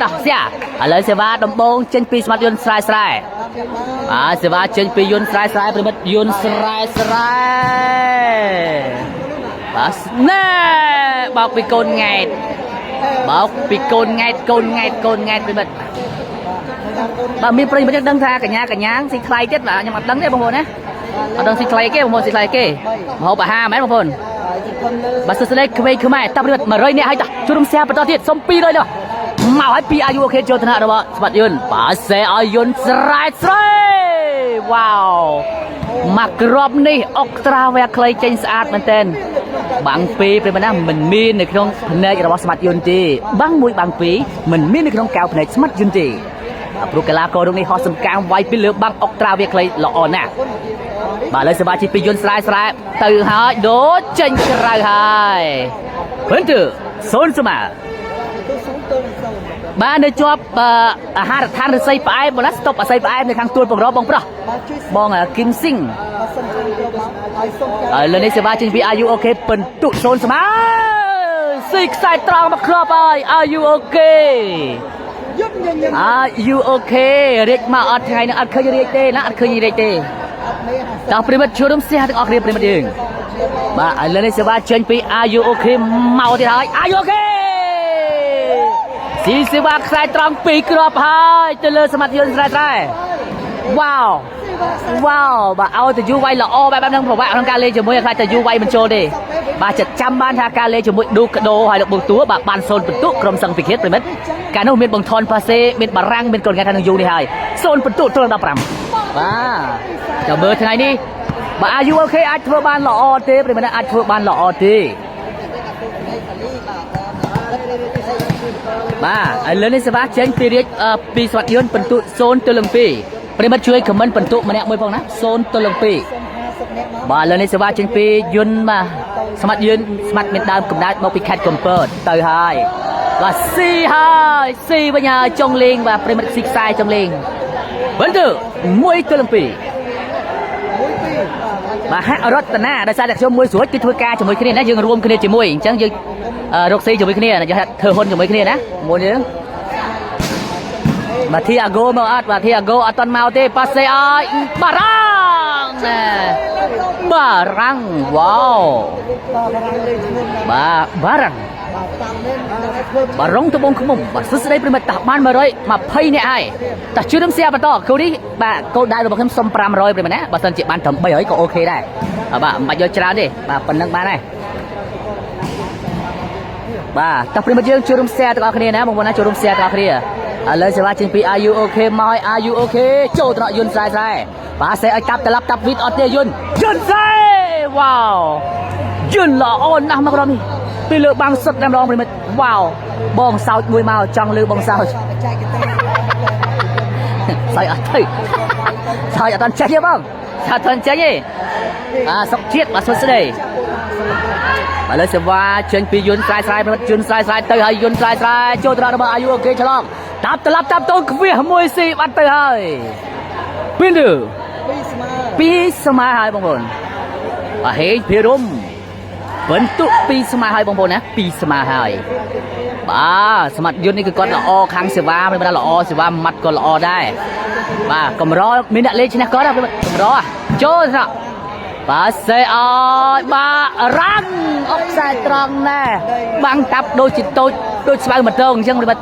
តោះស្យាឥឡូវសេវាដំបងចេញពីស្មាតយន្តស្រែស្រែបាទសេវាចេញពីយន្តស្រែស្រែប្រិមិត្តយន្តស្រែស្រែបាទណែបោកពីកូនង៉ែតបោកពីកូនង៉ែតកូនង៉ែតកូនង៉ែតប្រិមិត្តបាទមានប្រិមិត្តដឹងថាកញ្ញាកញ្ញាស៊ីថ្លៃទៀតបាទខ្ញុំអត់ដឹងទេបងប្អូនណាអត់ដឹងស៊ីថ្លៃគេបងប្អូនស៊ីថ្លៃគេមហូបអាហារមែនបងប្អូន បាទសួស្តីក្មេងខ្មែរតប្រិយ100នាក់ហើយតោះជួបរំសែបន្តទៀតសុំ200នោះមកឲ្យពីអាយុអូខេចូលឋានៈរបស់ស្បាត់យន្តបាទសេឲ្យយន្តស្រែស្រែវ៉ាវមកក្របនេះអុកត្រាវែខ្លីចេញស្អាតមែនទែនបាំងពីរប្រិមណាមិនមាននៅក្នុងភ្នែករបស់ស្មាត់យន្តទេបាំងមួយបាំងពីរមិនមាននៅក្នុងកែវភ្នែកស្មាត់យន្តទេព្រោះកីឡាកររូបនេះហោះសំកាងវាយពីលើបាំងអុកត្រាវែខ្លីល្អណាស់ បាទឥឡូវសមាជិកពីយន្តស្រែស្រែទៅហើយដូចចេញក្រៅហើយពិន្ទុសូនស្មើបាទនៅជាប់អាហារដ្ឋានឫស្សីផ្អែមបងណាស្តុបអសីផ្អែមនៅខាងទួលពង្របងប្រុសបងគឹមស៊ីងហើយលើនេះសេវាចេញពី Are you okay ពិន្ទុសូនស្មើស៊ីខ្សែត្រង់មកគ្រាប់ហើយ Are you okay យុទ្ធញញឹម Are you okay រាជមកអត់ថ្ងៃនេះអត់ឃើញរាជទេណាអត់ឃើញរាជទេ អត់មាន តោះប្រិមិត្តជួបរំសះទាំងអស់គ្នាប្រិមិត្តយើងបាទឥឡូវនេះសេវាចេញពី Are you okay មកទៀតហើយ Are you okay ស៊ីសេវាខ្សែត្រង់ពីរគ្រាប់ហើយទៅលើសមត្ថយន្តស្រែស្រែវ៉ាវវ៉ាវបាទឲ្យទៅយូរវាយល្អបែបហ្នឹងប្រវាក់ក្នុងការលេងជាមួយខ្លាចតែយូរវាយមិនចូលទេបាទចិត្តចាំបានថាការលេងជាមួយឌូកដោហើយលោកបុកតួបាទបានសូនពិន្ទុក្រុមសង្ឃពិឃាតប្រិមិត្តកាលនោះមានបង្ថនប៉ាសេមានបារាំងមានកូនថ្ងៃថានឹងយូរនេះហើយសូនពិន្ទុទល់15បាទចាំមើលថ្ងៃនេះបាទ Are you okay អាចធ្វើបានល្អទេប្រិមិត្តអាចធ្វើបានល្អទេបាទឥឡូវនេះសេវាចេញពីរាជពីស្វាត់យន្តពិន្ទុ0ទល់នឹង2ប្រិមិត្តជួយខមមិនពិន្ទុម្នាក់មួយផងណា0ទល់នឹង2 50នាក់មក បាទឥឡូវនេះសេវាចេញពីយន្តបាទស្មាត់យន្តស្មាត់មានដើមកំណើតមកពីខេត្តកំពតទៅហើយបាទស៊ីហើយស៊ីវិញហើយចុងលេងបាទប្រិមិត្តស៊ីខ្សែចុងលេងពិន្ទុ1ទល់នឹង2 មួយពីរ បាទហាក់រតនាដោយសារតែខ្ញុំមួយស្រួចគឺធ្វើការជាមួយគ្នាណាយើងរួមគ្នាជាមួយអញ្ចឹងយើងរកស៊ីជាមួយគ្នាយើងធ្វើហ៊ុនជាមួយគ្នាណាមួយយើងបាទធីអាហ្គោមកអត់បាទធីអាហ្គោអត់ទាន់មកទេប៉ាសេឲ្យបារាំងណែបារាំងវ៉ាវ បាទបារាំងលេងឈ្មោះ បាទបារាំង បាទតាមនេះធ្វើ បារុងត្បូងឃ្មុំបាទសួស្តីប្រិមិត្តតោះបាន120នាក់ហើយតោះជួយរំសៀបន្តគូនេះបាទគោលដៅរបស់ខ្ញុំសុំ500ប្រិមិត្តណាបើសិនជាបានត្រឹម300ក៏អូខេដែរបាទមិនបាច់យកច្រើនទេបាទប៉ុណ្្នឹងបានហើយបាទតោះប្រិមិត្តយើងជួយរំសៀទាំងអស់គ្នាណាបងប្អូនណាជួយរំសៀទាំងអស់គ្នាឥឡូវសេវាចេញពី Are you okay មកឲ្យ Are you okay ចូលត្រកយន្តស្រែស្រែបាទសេឲ្យតាប់ត្រឡប់តាប់វីតអត់ទេយន្តយន្តស្រែវ៉ាវយន្តល្អណាស់មកក្រុមនេះពីលើបាំងសុតតែម្ដងប្រិមិត្តវ៉ាវបងសោចមួយមកចង់លើបងសោច បច្ចេកទេស សោចអត់ទៅសោចអត់តាន់ចេះទេបងសោចអត់តាន់ចេះទេអាសុកជាតិបាទសួស្តីបាទលើសេវាចេញពីយន្តស្រែស្រែប្រិមិត្តយន្តស្រែស្រែទៅហើយយន្តស្រែស្រែចូលត្រង់របស់អាយុអូខេឆ្លងតាប់ត្រឡប់តាប់តូនខ្វះមួយស៊ីបាត់ទៅហើយពីលើ ពីស្មើ ពីរស្មើហើយបងប្អូនបាទហេងភិរមបន្ទុកពីរស្មើហើយបងប្អូនណាពីរស្មើហើយបាទសមត្ថយន្តនេះគឺគាត់ល្អខាងសេវាមិនមែនល្អសេវាម៉ាត់ក៏ល្អដែរបាទកម្រមានអ្នកលេងឈ្នះគាត់ណាកម្រចូលស្នាក់បាទសេអើយបាទរាំងអុកខ្សែត្រង់ណែបាំងតាប់ដូចជាតូចដូចស្មៅម្តងអញ្ចឹងបាទ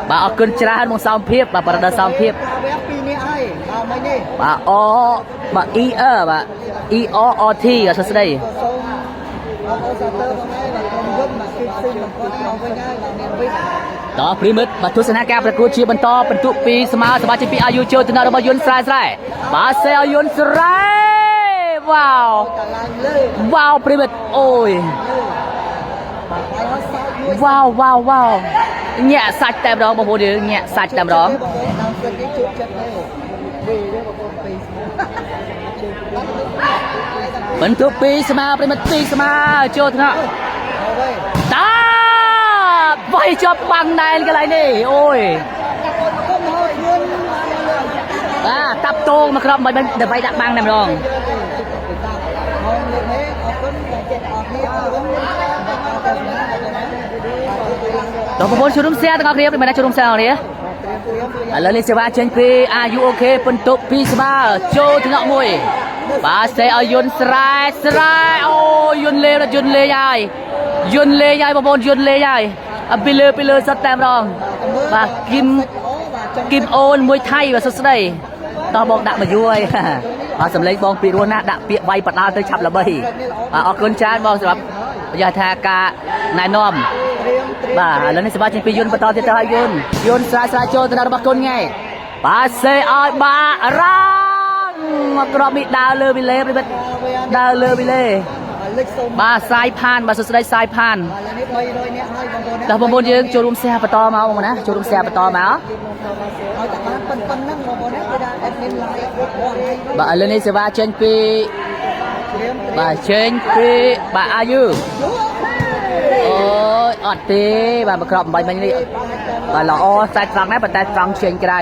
បាទអរគុណច្រើនបងសោមភាពបាទប្រដៅសោមភាព វះពីរនេះហើយបាទមិញនេះ បាទអបាទ E អបាទ E O R T បាទសួស្តី សូមអរសាទរបងឯងបាទក្រុមវិញបាទគិតស៊ីមកគាត់មកវិញហើយបាទមានវិញ តោះប្រិមិត្តបាទទស្សនាការប្រកួតជាបន្តបន្ទុកពីស្មើសមាជិកពីអាយុចូលទៅរបស់យន្តស្រែស្រែបាទសេឲ្យយន្តស្រែវ៉ាវ តឡើងលើ វ៉ាវប្រិមិត្តអូយ បាទហើយហើយសោចមួយ វ៉ាវវ៉ាវវ៉ាវញាក់សាច់តែម្ដងបងប្អូនយើងញាក់សាច់តែម្ដង បងប្អូនតាមសិននេះជួបចិត្តទេវិញទេបងប្អូនពីស្មើជួប បន្ទុកពីស្មើប្រិមិត្តពីស្មើចូលថ្នាក់ មកវិញ តាវាយជាប់បាំងណែនកន្លែងនេះអូយ កុំហៅធ្ងន់ បាទតាប់តងមកក្របមិនដើម្បីដាក់បាំងតែម្ដង មកលើកនេះអរគុណដល់ចិត្តអរគ្នាអរគុណដល់ទស្សនាដល់ណា ត តោះបងប្អូនជួបរួម share ទាំងអស់គ្នាប្រិយមិត្តណាជួបរួម share ទាំងអស់គ្នា ត្រៀមត្រៀមត្រៀម ឥឡូវនេះសេវាចេញពី RUOK ពិន្ទុ2ស្មើចូលថ្នាក់មួយបាទសេឲ្យយុនស្រែស្រែអូយុនលេងយុនលេងហើយយុនលេងហើយបងប្អូនយុនលេងហើយអពីលើពីលើសុទ្ធតែម្ដងបាទគីម អូបាទចង់ គីមអូនមួយថៃបាទសួស្ដីតោះបងដាក់មកយូរហើយបាទសំឡេងបងពីរោះណាស់ដាក់ពាក្យវាយបដាល់ទៅឆាប់ល្បីបាទអរគុណច្រើនបងសម្រាប់និយាយថាការណែនាំ ត្រៀមត្រៀម បាទឥឡូវនេះសប្បាយចេញពីយន្តបន្តទៀតទៅហើយយន្តយន្តស្រាយស្រាយចូលទៅដល់របស់គុណថ្ងៃបាទសេឲ្យបារាំងមកក្របនេះដើរលើវិលេប្រិមិត្តដើរលើវិលេ លិចសូម បាទសាយផានបាទសួស្ដីសាយផាន បាទឥឡូវនេះ300នាក់ហើយបងប្អូន ដល់បងប្អូនយើងចូលរួម share បន្តមកបងប្អូនណាចូលរួម share បន្តមក ឲ្យតែបានប៉ុណ្ប៉ុណ្ណឹងបងប្អូនណាគេថា admin live គ្រប់គ្រាន់ហើយ បាទឥឡូវនេះសេវាចេញពី ត្រៀមត្រៀម បាទចេញពីបាទអាយូអូយអត់ទេបាទមកក្រប8មិញនេះបាទល្អសាច់ត្រង់ដែរប៉ុន្តែត្រង់ចេញក្រៅ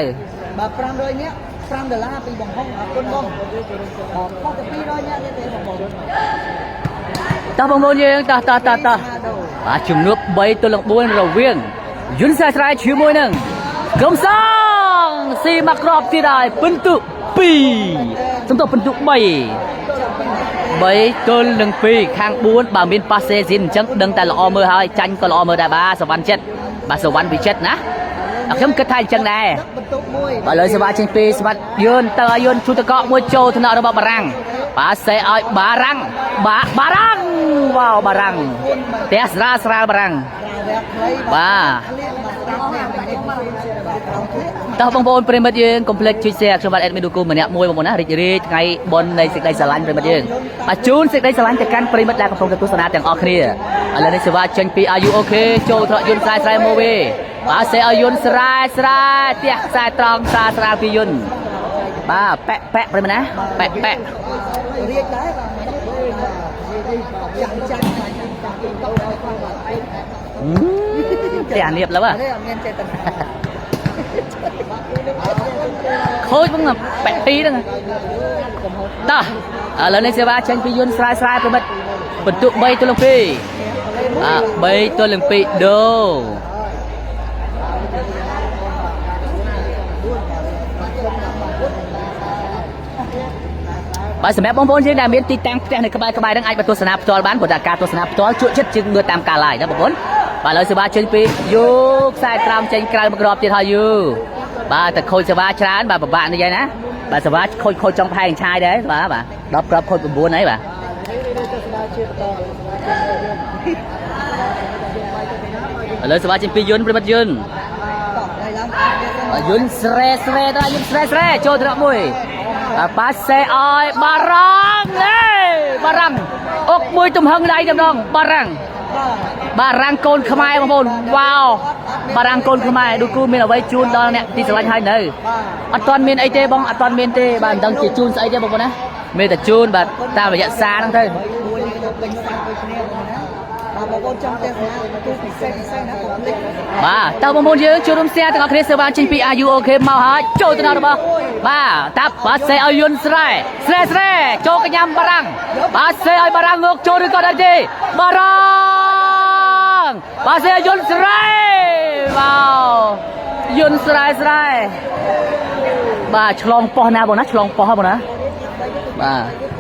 បាទ500នាក់5ដុល្លារពីបងហុងអរគុណបងបាទខុសតែ200នាក់ទេបងប្អូន តោះបងប្អូនយើងតោះតោះតោះតោះបាទជំនួប3ទល់នឹង4រវាងយុនសាស្រ័យជាមួយនឹងក្រុមសងស៊ីមកក្របទៀតហើយពិន្ទុ2សំទោសពិន្ទុ3 3ទល់នឹង2ខាង4បើមានប៉ាសេស៊ីនអញ្ចឹងដឹងតែល្អមើលហើយចាញ់ក៏ល្អមើលដែរបាទសវណ្ណចិត្តបាទសវណ្ណវិចិត្រណាអ่ะខ្ញុំគិតថាអញ្ចឹងដែរ បន្ទុកមួយ បាទលើសេវាចេញពីស្មាត់យន្តទៅឲ្យយន្តឈូតកកមួយចូលថ្នាក់របស់បារាំងបាទសេឲ្យបារាំងបាបារាំងវ៉ាវបារាំងផ្ទះស្រាលស្រាលបារាំង វគ្គខ្លី បាទ ក្លៀងបាទស្ដាប់នេះនេះបាទក្រោមក្លៀង តោះបងប្អូនប្រិមិត្តយើងកុំភ្លេចជួយ share ខ្ញុំបាទ admin ឌូគូម្នាក់មួយបងប្អូនណារីករាយថ្ងៃបុណ្យនៃសេចក្តីស្រឡាញ់ប្រិមិត្តយើងបាទជូនសេចក្តីស្រឡាញ់ទៅកាន់ប្រិមិត្តដែលកំពុងតែទស្សនាទាំងអស់គ្នាឥឡូវនេះសេវាចេញពី Are you okay ចូលថ្នាក់យន្តស្រែស្រែមកវិញបាទសេឲ្យយន្តស្រែស្រែផ្ទះខ្សែត្រង់ស្រាលស្រាលពីយន្តបាទប៉ែកប៉ែកប្រិមិត្តណាប៉ែកប៉ែក រៀកដែរបាទចាំចាំចាំចាំទៅឲ្យខ្លាំងបាទឯង ផ្ទះនៀបលើ នេះអត់មានចេតនា ខូចបងប៉ែកពីរហ្នឹងតោះឥឡូវនេះសេវាចេញពីយន្តស្រែស្រែប្រិមិត្តបន្ទុក3ទល់នឹង2បាទ3ទល់នឹង2ដូបាទសម្រាប់បងប្អូនយើងដែលមានទីតាំងផ្ទះនៅក្បែរក្បែរហ្នឹងអាចមកទស្សនាផ្ទាល់បានព្រោះតែការទស្សនាផ្ទាល់ជក់ចិត្តជាងមើលតាមការ live ណាបងប្អូនបាទឥឡូវសេវាចេញពីយូខ្សែត្រាំចេញក្រៅមកក្របទៀតហើយយូបាទតែខូចសេវាច្រើនបាទពិបាកនេះហើយណាបាទសេវាខូចខូចចង់ផែងឆាយដែរបាទបាទ10គ្រាប់ខូច9ហើយបាទឥឡូវសេវាចេញពីយន្តប្រិមិត្តយន្ត តោះហើយឡើង បាទយន្តស្រែស្រែដល់យន្តស្រែស្រែចូលត្រកមួយបាទប៉ាសេឲ្យបារាំងអេបារាំងអុកមួយទំហឹងដៃតែម្ដងបារាំង បាទ បារាំងកូនខ្មែរបងប្អូនវ៉ាវបារាំងកូនខ្មែរដូចគូមានអ្វីជូនដល់អ្នកទីស្រឡាញ់ហើយនៅ បាទ អត់ទាន់មានអីទេបងអត់ទាន់មានទេបាទមិនដឹងជាជូនស្អីទេបងប្អូនណាមានតែជូនបាទតាមរយៈសារហ្នឹងទៅ មួយនេះទៅពេញសាច់ដូចគ្នាបងណាបាទបងប្អូនចង់ទស្សនាទូពិសេសពិសេសណាកុំភ្លេច បាទតើបងប្អូនយើងចូលរួម share ទាំងអស់គ្នាសេវាចេញពី Are you okay មកហើយចូលទៅដល់របស់បាទតាបាទសេឲ្យយន្តស្រែស្រែស្រែចូលកញ្ញាំបារាំងបាទសេឲ្យបារាំងងើកចូលឬក៏អត់ទេបារាំងបាទសេឲ្យយន្តស្រែវ៉ាវយន្តស្រែស្រែបាទឆ្លងប៉ុស្តិ៍ណាបងណាឆ្លងប៉ុស្តិ៍ហ៎បងណាបាទ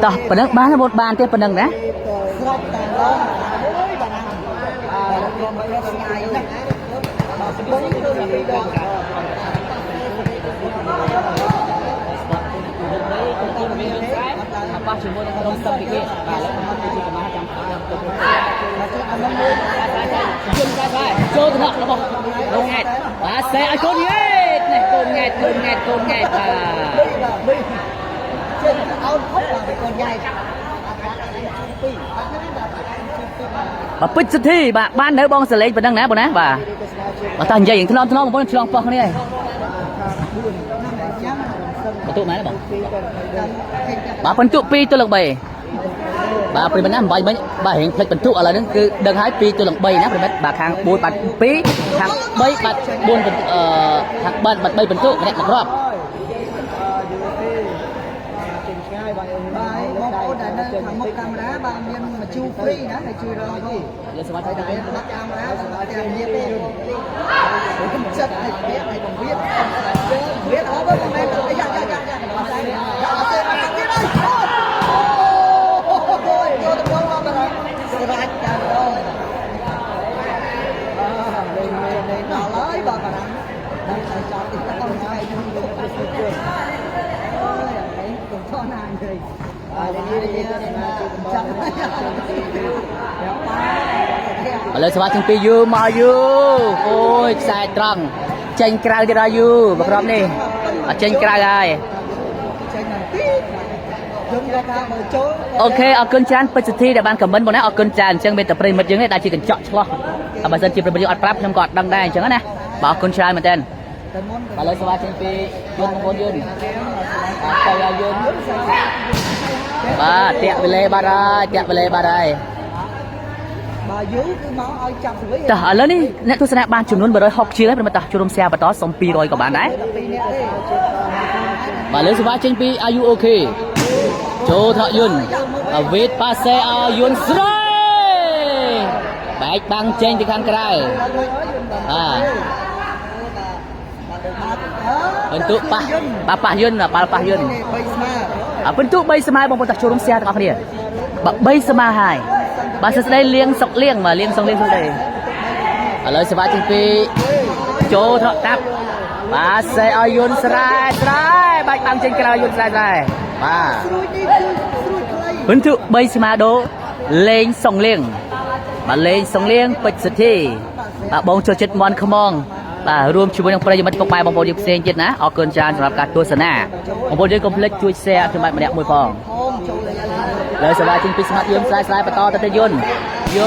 តោះប៉ុណ្ណឹងបានទេបងបានទេប៉ុណ្ណឹងណា ស្របតាមរងអូយបាទបាទក្រុមរកស្ងាយណាស់បាទបងទៅពីដង ប៉ះជាមួយនឹងក្រុមសឹកពីគេបាទឥឡូវខ្ញុំគឺជាកម្មាចាំខ្ញុំទៅយន្តស្រែចូលថ្នាក់របស់រោងង៉ែតបាទសេឲ្យកូនង៉ែតនេះកូនង៉ែតកូនង៉ែតកូនង៉ែតបាទ បាទមីជិះអោនខុសបាទកូនញ៉ៃ បាទពេជ្រសុធីបាទបាននៅបងសលេងប៉ុណ្ណឹងណាបងណាបាទបាទតោះនិយាយយ៉ាងថ្នមថ្នមបងប្អូនឆ្លងប៉ោះគ្នាហើយបន្ទុកម៉ែនបងបាទបន្ទុក2ទល់នឹង3បាទប្រិមត្តណា8មិញបាទរៀងផ្លិចបន្ទុកឥឡូវហ្នឹងគឺដឹងហើយ2ទល់នឹង3ណាប្រិមត្តបាទខាង4បាទ2ខាង3បាទ4បន្ទុកអឺខាង3បាទ3បន្ទុកម្នាក់មួយគ្រាប់ បាទបងប្អូនដែលនៅខាងមុខកាមេរ៉ាបាទមានមជ្ឈ ជូ free ណាហើយជួយរកទេ លើសវត្ត ហើយតែបាត់កាមេរ៉ាសម្រាប់តែញៀបទេខ្ញុំចិត្តឲ្យពាក់ឲ្យបង្រៀនបង្រៀនអត់មិនមែនអាយ៉ាយ៉ាយ៉ាយ៉ាអត់ទេអត់ទេអត់ទេអូអូយកទៅមកមកស្រាច់តាមដងអើលេងលេងដល់ហើយបាទបាទដល់តែចប់ទីដល់ហើយខ្ញុំទៅជឿអូយអីកុំថណានិយាយអានេះនេះចាំ ឥឡូវសវត្តទាំងពីរយូមកយូអូយខ្សែត្រង់ចេញក្រៅទៀតដល់យូមកក្រុមនេះអត់ចេញក្រៅហើយ ចេញមកទីយើងយកថាមើលចូល OK អរគុណច្រើនពេជ្រសុធីដែលបាន comment មកណាអរគុណច្រើនអញ្ចឹងមានតែប្រិយមិត្តយើងទេដែលជាកញ្ចក់ឆ្លោះតែបើសិនជាប្រិយមិត្តយើងអត់ប្រាប់ខ្ញុំក៏អត់ដឹងដែរអញ្ចឹងណាបាទអរគុណច្រើនមែនទែន តែមុន បាទឥឡូវសវត្តចេញពីយន្តបងប្អូនយន្តបាទទៅឲ្យយន្តបាទតាក់វេលេបាត់ហើយតាក់វេលេបាត់ហើយ បើយូរគឺមកឲ្យចាប់ស្វី តោះឥឡូវនេះអ្នកទស្សនាបានចំនួន160ជាងហើយប្រិយមិត្តតោះចូលរួម share បន្តសុំ200ក៏បានដែរ 12នាក់ទេ បាទលើសវត្តចេញពី Are you okay ចូលថក់យន្តវេតប៉ាសេឲ្យយន្តស្រីបែកបាំងចេញពីខាងក្រៅបាទពិន្ទុប៉ះបាទប៉ះយន្តបាល់ប៉ះយន្ត 3ស្មើ អពិន្ទុ3ស្មើបងប្អូនតោះចូលរួម share ទាំងអស់គ្នាបាទ3ស្មើហើយបាទសួស្តីលៀងសុកលៀងបាទលៀងសុកលៀងសួស្តីឥឡូវសេវាចេញពីចូលថក់តាប់បាទសេឲ្យយន្តស្រែស្រែបាច់បាំងចេញក្រៅយន្តស្រែស្រែបាទ ស្រួយនេះគឺស្រួយខ្លី ពិន្ទុ3ស្មើដូលេងសុងលៀងបាទលេងសុងលៀងពេជ្រសុធីបាទបងចូលចិត្តមន់ខ្មងបាទរួមជាមួយនឹងប្រិយមិត្តពុកម៉ែបងប្អូនយើងផ្សេងទៀតណាអរគុណច្រើនសម្រាប់ការទស្សនាបងប្អូនយើងកុំភ្លេចជួយ share ខ្ញុំបាទម្នាក់មួយផង ហូមចូលលើ លើសបាចេញពីស្មាត់យន្តស្រាយស្រាយបន្តទៅទៅយន្តយ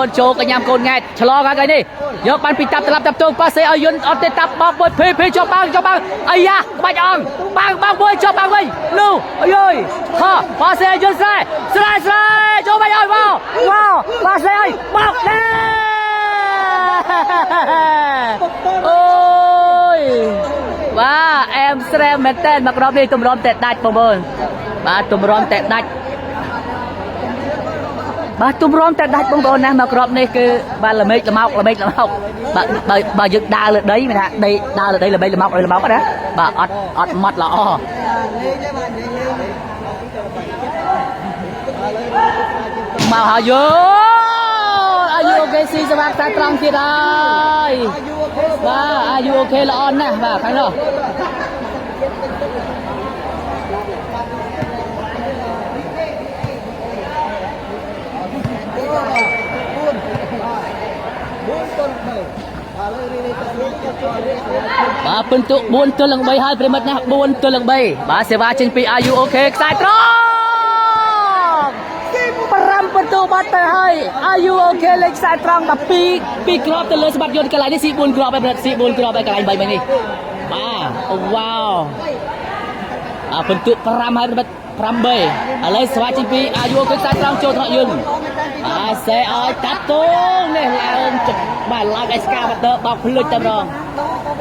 ន្តចូលកញ្ញាំកូនង៉ែតឆ្លងហើយកន្លែងនេះយកបានពីតាប់ត្រឡប់តាប់ទងប៉ាសេឲ្យយន្តអត់ទេតាប់បោកមួយភីភីជាប់បាំងជាប់បាំងអាយ៉ាក្បាច់អង្គបាំងបាំងមួយជាប់បាំងវិញលូអាយយហោប៉ាសេឲ្យយន្តស្រាយស្រាយស្រាយចូលបាច់ឲ្យមកមកប៉ាសេឲ្យបោកដែរអូយបាទអែមស្រែមមែនតើមកក្រុមនេះទម្រាំតែដាច់បងប្អូនបាទទម្រាំតែដាច់ បាទទម្រាំតែដាច់បងប្អូនណាមកក្របនេះគឺបាទល្មេកល្មោកល្មេកល្មោកបាទបើបើយើងដើរលើដីមានថាដីដើរលើដីល្មេកល្មោកល្មោកណាបាទអត់អត់ម៉ត់ល្អ លេងទេបាទលេងលេង មកហើយយោអាយុ OK ស៊ីសវ៉ាខ្សែត្រង់ទៀតហើយ អាយុ OK បាទអាយុ OK ល្អណាស់បាទខាងនោះ 4ទល់3ឥឡូវនេះទៅចូលរៀប បាទពិន្ទុ4ទល់នឹង3ហើយប្រិមិត្តណា4ទល់នឹង3បាទសេវាចេញពីអាយុ OK ខ្សែត្រង់5ពិន្ទុបាត់ទៅហើយអាយុ OK លេខខ្សែត្រង់បាទ2 2គ្រាប់ទៅលើស្បាត់យន្តកន្លែងនេះស៊ី4គ្រាប់ហើយប្រិមិត្តស៊ី4គ្រាប់ហើយកន្លែង3នេះបាទអូវ៉ាវអាពិន្ទុ5ហើយប្រិមិត្ត8ឥឡូវស្វាចេញពីអាយុ OK ខ្សែត្រង់ចូលថ្នាក់យន្តអាសេឲ្យតាត់តងនេះឡើងចុចបាទឡើងអេស្កាបាតឺបោកភ្លុចតែម្ដង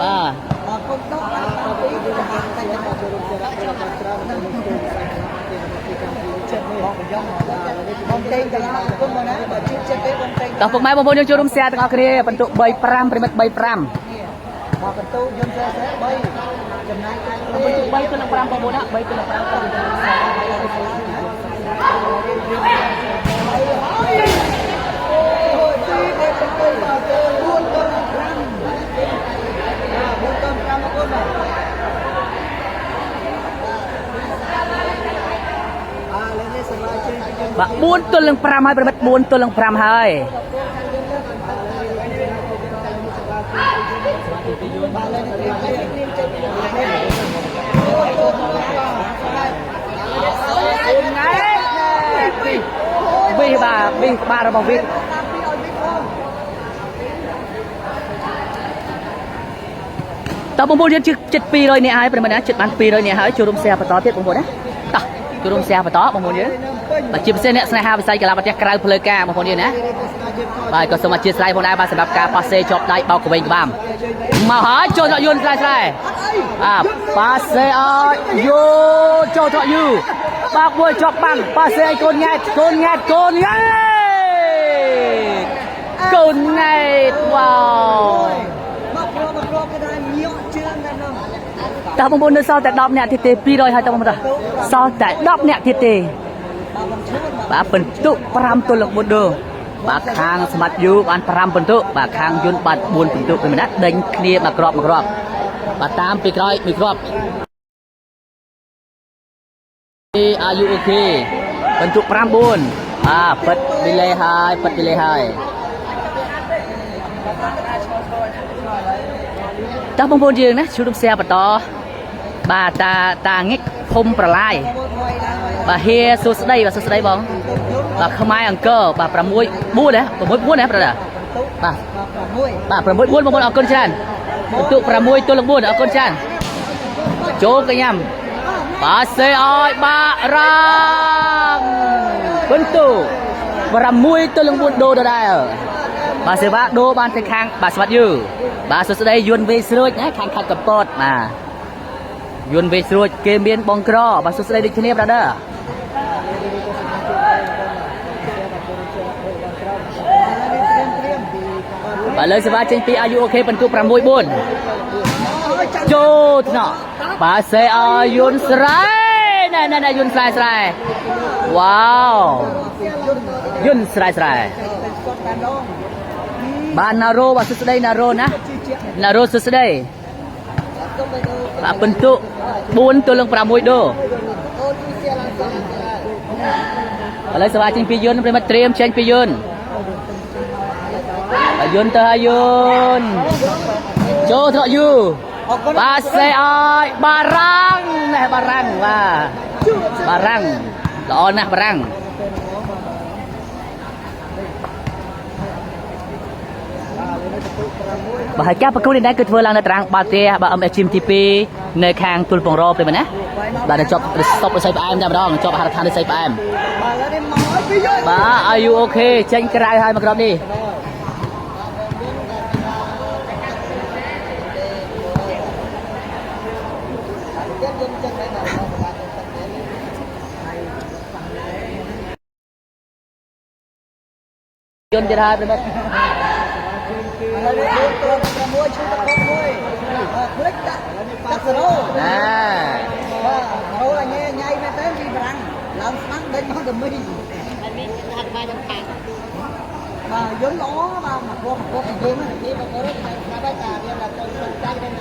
បាទ បាទគុំដកបាទពីរតែតែចូលរួមច្រើនច្រើននៅក្នុងចិត្តនេះបងប្រយ៉ងបងតេងកន្លងគុំមកណាបើជិះចិត្តទេបងតេង តោះពុកម៉ែបងប្អូនយើងចូលរួម share ទាំងអស់គ្នាបន្ទុក3 5ប្រិមិត្ត3 5 បាទបន្ទូយន្តស្រែស្រែ3ចំណែកឯ បន្ទុក3ទល់នឹង5បងប្អូនណា3ទល់នឹង5 អូយទីនេះបន្ទូបាទ4ទល់នឹង5បាទ4ទល់5អរគុណបាទអាលេងនេះសម្រាប់ជិះយើង បាទ4ទល់នឹង5ហើយប្រិមិត្ត4ទល់នឹង5ហើយ បាទលេងនេះត្រៀមត្រៀមចេញពីអូ ថ្ងៃវិបាទវិក្បាលរបស់វិ តាមពីឲ្យវិផង តោះបងប្អូនយើងជិះជិត200នាក់ហើយប្រិមិត្តណាជិតបាន200នាក់ហើយចូលរួម share បន្តទៀតបងប្អូនណាតោះចូលរួម share បន្តបងប្អូនយើងបាទជាពិសេសអ្នកស្នេហាវិស័យកីឡាប្រទេសក្រៅផ្លូវការបងប្អូនយើងណាបាទក៏សូមអធិស្ឋានផងដែរបាទសម្រាប់ការប៉ាសេជាប់ដៃបោកកវែងក្បាលមកហើយចូលដកយន្តស្រែស្រែ អាប៉ាសេអយូចូលថក់យូ បោកមួយជាប់បាំងប៉ាសេឲ្យកូនង៉ែតកូនង៉ែតកូនង៉ែតកូនង៉ែតវ៉ាវ មកគ្រាប់មកគ្រាប់គេដែរញក់ជើងតែនោះ តើបងប្អូននៅសល់តែ10នាក់ទៀតទេ200ហើយតើបងប្អូនតើសល់តែ10នាក់ទៀតទេ បាទបងឈួន បាទពិន្ទុ5ទល់នឹង4ដងបាទខាងស្មាត់យូបាន5ពិន្ទុបាទខាងយុនបាន4ពិន្ទុពេលណាដេញគ្នាមកក្របមកក្របបាទតាមពីក្រោយមួយក្របអាយុអូខេពិន្ទុ5 4បាទពិតវិលេហើយពិតវិលេហើយតើបងប្អូនយើងណាជួយរួម share បន្តបាទតាតាងិកភុំប្រឡាយបាទហេសួស្តីបាទសួស្តីបង បាទខ្មែរអង្គរបាទ6 4ណា6 4ណាប្រដាបាទ បាទ6 បាទ6 4បងប្អូនអរគុណច្រើនបន្ទុក6ទល់នឹង4អរគុណច្រើនចូលកញ្ញាំបាទសេឲ្យបារាំងបន្ទុក6ទល់នឹង4ដូរដដែលបាទសេវាដូរបានទៅខាងបាទស្វាត់យឺបាទសួស្តីយួនវេស្រួចណាខាងខេត្តកំពតបាទយួនវេស្រួចគេមានបងក្របាទសួស្តីដូចគ្នា brother បាទលើសេវាចេញពីអាយុអូខេបន្ទុក6 4ចូលថ្នាក់បាទសេអាយុនស្រែណែណែណែយុនស្រែស្រែវ៉ាវយុនស្រែស្រែបាទណារ៉ូបាទសួស្តីណារ៉ូណាណារ៉ូសួស្តីបាទបន្ទុក4ទល់នឹង6ដូឥឡូវសេវាចេញពីយុនប្រិមត្តត្រៀមចេញពីយុន អាយុនទៅអាយុនចូលថ្នាក់យូបាទសេឲ្យបារាំងណែបារាំងបាទបារាំងល្អណាស់បារាំងបាទហើយការប្រកួតនេះដែរគឺធ្វើឡើងនៅតារាងបាល់ទះបាទ MSG ទី2នៅខាងទួលពងរប្រិមត្តណាបាទនៅជាប់ស្តុបរិស័យផ្អែមតែម្ដងជាប់អាហារដ្ឋានរិស័យផ្អែម បាទឥឡូវនេះមកឲ្យពីរយ បាទ Are you okay ចេញក្រៅហើយមកក្រុមនេះយន្តទៀតហើយប្រិមត្ត ឥឡូវនេះ4ទល់6ឈឺតកមួយបាទផ្លិចដាក់ដាក់0 ណា បាទរោញ៉ែញ៉ៃមែនតើពីបារាំងឡើងស្មាំងដេញមកទៅមីបាទយន្តល្អបាទមកគប់គប់យើងនេះបងប្អូនតែស្រាប់តែវាដល់ទៅចាច់ហ្នឹង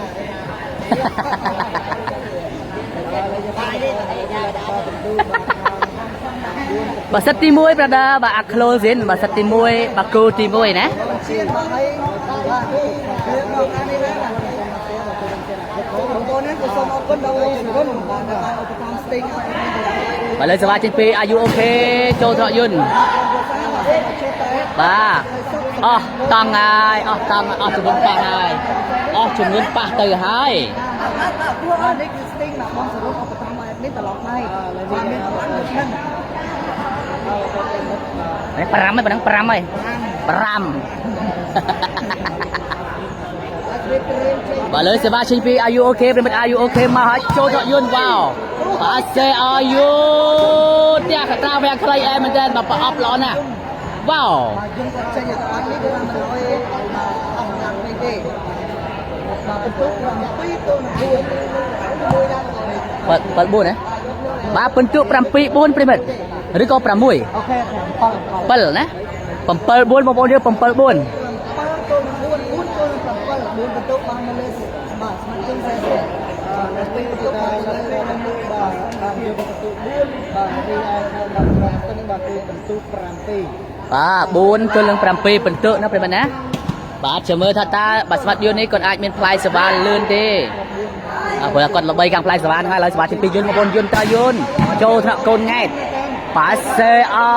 បាទសិតទី1 brother បាទអា closing បាទសិតទី1បាទគោទី1ណា ឈៀនបាទហើយបាទគឺមកអានេះដែរបងប្អូននេះក៏សូមអរគុណដល់លោកសរុនបាទបានឧបត្ថម្ភស្ទីងឲ្យ បាទលើសេវាចេញពីអាយុអូខេចូលត្រកយន្តបាទអស់តង់ហើយអស់តង់អស់ចំនួនប៉ះហើយអស់ចំនួនប៉ះទៅហើយ បាទនេះគឺស្ទីងបាទបងសរុនឧបត្ថម្ភឲ្យនេះត្រឡប់ហើយបាទមានកម្លាំងដូចហ្នឹង នេះ5ហើយប៉ុណ្ណឹង5ហើយ5បាទលើសេវាចេញពីអាយុអូខេប្រិមិត្តអាយុអូខេមកហើយចូលត្រកយន្តវ៉ាវបាទសេអាយុផ្ទះកត្រាវាំងខ្លីអែមែនតើបាទប្រអប់ល្អណាស់វ៉ាវ បាទយើងគាត់ចេញឲ្យអត់នេះគឺថាមិនអយបាទអស់កម្លាំងពេកទេបាទបន្ទុក7ទល់នឹង4មួយឡើង បើបើ4ណាបាទពិន្ទុ7 4ប្រិមិត្តឬក៏6 អូខេ7 7ណា7 4បងប្អូនយើង7 4 7ទល់នឹង4 4ទល់នឹង7 4បន្ទុកបាននៅលើបាទស្មាតជន40បាទនៅពេលបន្ទុកបាននៅលើ បាទបាទយើងបន្ទុក4បាទរីឯខាងបាទក្រុមស្ទឹងបាទគឺបន្ទុក7 បាទ4ទល់នឹង7ពិន្ទុណាប្រិមិត្តណាបាទចាំមើលថាតើបាទស្មាតយន្តនេះគាត់អាចមានផ្លែសេវាលឿនទេអើព្រោះគាត់ល្បីខាងផ្លែសេវាហ្នឹងហើយឥឡូវសេវាទី2យន្តបងប្អូនយន្តតើយន្តចូលថ្នាក់កូនង៉ែតបាសេអើ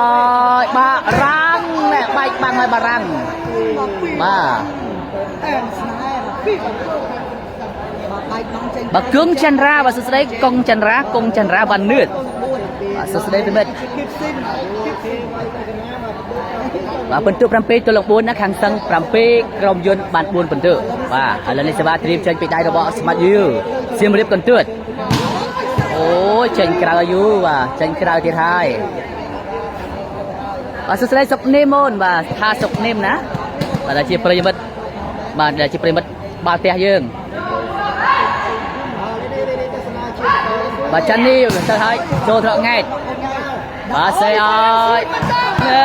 យបារាំងណែបែកបាំងហើយបារាំងបាទ អែមស្នេហ៍ពីបាទបែកបងចេញ បាទគឹងចន្ទ្រាបាទសួស្តីកុងចន្ទ្រាកុងចន្ទ្រាវ៉ាន់នឿតបាទសួស្តីប្រិមិត្ត គីបស៊ីនគីបស៊ីន បាទពិន្ទុ7ទល់នឹង4ណាខាងសឹង7ក្រុមយន្តបាន4ពិន្ទុបាទឥឡូវនេះសេវាត្រៀមចេញពីដៃរបស់ស្មាតយូសៀមរាបកន្ទួត អូយចេញក្រៅយូរបាទចេញក្រៅទៀតហើយបាទសួស្តីសុកនីមអូនបាទថាសុកនីមណាបាទដែលជាប្រិយមិត្តបាទដែលជាប្រិយមិត្តបាល់ផ្ទះយើងបាទចាន់នេះទៅហើយចូលត្រកង៉ែតបាទសេអើយណែ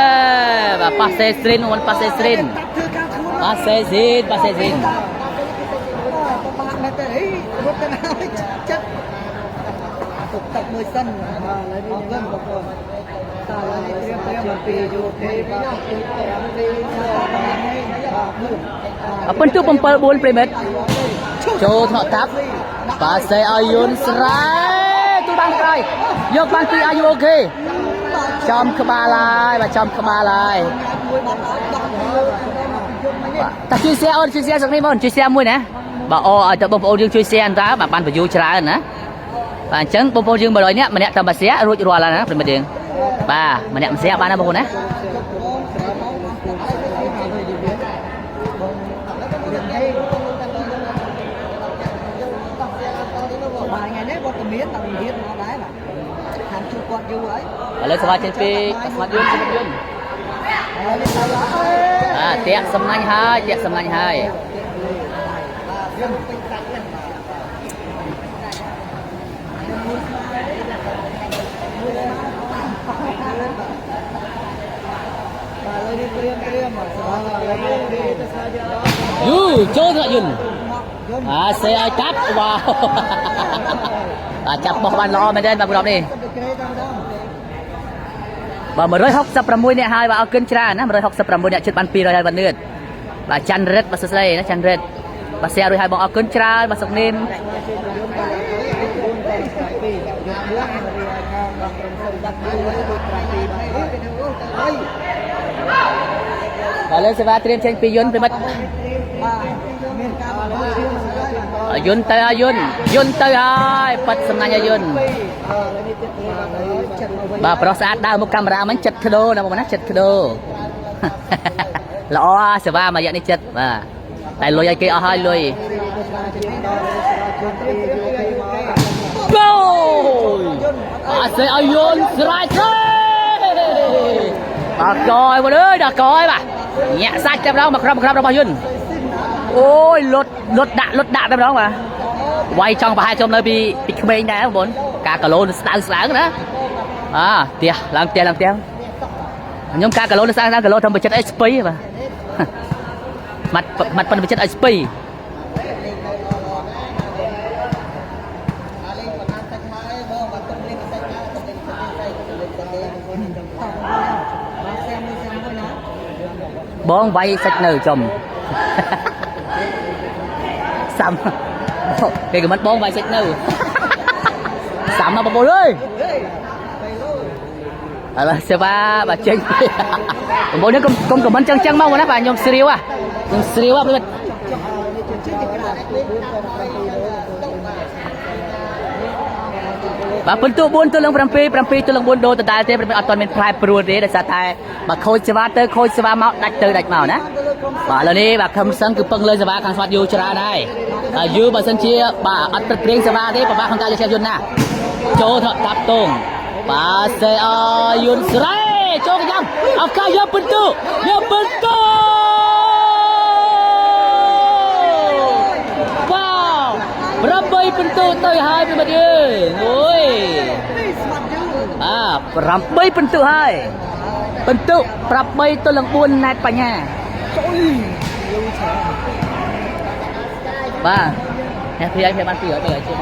បាទប៉ាសេស្រីនអូនប៉ាសេស្រីន តាប់ធ្វើការធ្ងន់ ប៉ាសេស៊ីនប៉ាសេស៊ីន បាទបាក់មែនទេអីរត់ទៅណាចិត្តទុកទឹកមួយសិន បាទឥឡូវនេះ អរគុណ បងប្អូន តើឡើយ ត្ ត្រៀ រៀមត្រៀម មត្រៀម ពីយោទេបាទពី5ពីបាទ អពិនទូ7 4ប្រិមិត្តចូលថ្នាក់តាប់ប៉ាសេឲ្យយុនស្រែទូបានក្រោយយកបានពីអាយុអូខេចំក្បាលហើយបាទចំក្បាលហើយ មួយបាត់ឲ្យដោះលើមកពីយំមិញ បាទតាជួយ share អូនជួយ share ស្រុកនេះបងជួយ share មួយណាបាទអូឲ្យទៅបងប្អូនយើងជួយ share អន្តើបាទបាន view ច្រើនណាបាទអញ្ចឹងបងប្អូនយើង100នាក់ម្នាក់តែមួយ share រួចរាល់ហើយណាប្រិមិត្តយើងបាទម្នាក់មួយ share បានណាបងប្អូនណា ជប់បងស្រែបងអស់ទឹកអីទៅហើយយូរបង រៀនអី បាទថ្ងៃនេះវត្តមានដល់វិហារមកដែរបាទខាងជួបគាត់យូរហើយ ឥឡូវស្វាចេញពីស្មាតយន្តស្មាតយន្ត ហើយនេះទៅហើយ បាទតាក់សំណាញ់ហើយតាក់សំណាញ់ហើយ បាទយើងពេញសាច់ហ្នឹង បាទឥឡូវនេះត្រៀមត្រៀមបាទឥឡូវនេះទស្សនាយើងដល់ យូចូលថ្នាក់យន្ត យន្ត អាសេឲ្យកាប់វ៉ាវបាទចាប់បោះបានល្អមែនទេបាទប្រាប់នេះ ទៅក្រេតាមដង បាទ166នាក់ហើយបាទអរគុណច្រើនណា166នាក់ជិតបាន200ហើយបាទនឿនបាទច័ន្ទរិទ្ធបាទសួស្តីណាច័ន្ទរិទ្ធបាទសែរួចហើយបងអរគុណច្រើនបាទសុកនីម ជាប្រយុទ្ធបាទ4ដល់7យក4រីឯខាងដល់ក្រុមសុំដាក់2ដូច7បាទ បាទលើសេវាត្រៀមចេញពីយន្តប្រិមិត្ត បាទមានការបង្ហាញរឿងហើយ យន្តទៅហើយយន្តយន្តទៅហើយប៉ិតសំណាញ់ឲ្យយន្ត បាទឥឡូវនេះទៀតត្រៀមបាទ ចិត្តមកវិញ បាទប្រុសស្អាតដើរមុខកាមេរ៉ាមិញចិត្តក្ដូរណាបងប្អូនណាចិត្តក្ដូរ ល្អសេវាមួយរយៈនេះចិត្តបាទតែលុយឲ្យគេអស់ហើយលុយ ទស្សនាជាដល់សេវាជនពីយោទេមក គោអាសេឲ្យយន្តស្រែកទេដល់កយបងអើយដល់កយបាទញាក់សាច់តែម្ដងមកក្របក្របរបស់យន្តអូយលុតលុតដាក់លុតដាក់តែម្ដងបាទវាយចង់ប្រហែលចំនៅពីពីក្មេងដែរបងប្អូនការកាឡូស្ដៅស្ដៅណាអាផ្ទះឡើងផ្ទះឡើងផ្ទះខ្ញុំការកាឡូស្ដៅស្ដៅកាឡូធ្វើបច្ចិតអីស្ពៃបាទម៉ាត់ម៉ាត់ប៉ុនបច្ចិតអីស្ពៃ អាលេងប្រកាន់សាច់ហើយបងបាទទុំលេងសាច់ដែរទុំលេងសាច់សាច់លេងសាច់ទេបាទសែមួយសែមួយណា បងវាយសាច់នៅចំ សាំគេក៏មិនបងវាយសាច់នៅ សាំមកបងប្អូនអើយឥឡូវសេវាបាទចេញបងប្អូននេះកុំកុំខមមិនចឹងចឹងមកណាបាទខ្ញុំស្រាវហ่ะខ្ញុំស្រាវហ่ะប្រិមិត្តបាទពិន្ទុ4ទល់នឹង7 7ទល់នឹង4ដូរដដែលទេប្រិមិត្តអត់ទាន់មានផ្លែព្រួលទេដោយសារតែបាទខូចសេវាទៅខូចសេវាមកដាច់ទៅដាច់មកណាបាទឥឡូវនេះបាទខឹមសឹងគឺពឹងលើសេវាខាងស្វាត់យូច្រើនហើយបាទយូបើសិនជាបាទអត់ព្រឹកព្រៀងសេវាទេពិបាកក្នុងការយកឈ្នះយន្តណាចូលថក់តាប់តងបាទសេអយុនស្រែចូលកញ្ចាំឱកាសយកពិន្ទុយកពិន្ទុវ៉ាវ8ពិន្ទុទៅហើយប្រិមិត្តយើងអូយ នេះស្មាត់យូរ បាទ8ពិន្ទុហើយពិន្ទុ8ទល់នឹង4ណែតបញ្ញា ចូលយូរច្រើន បាទអ្នកភីឲ្យភីបាន200 300ជាង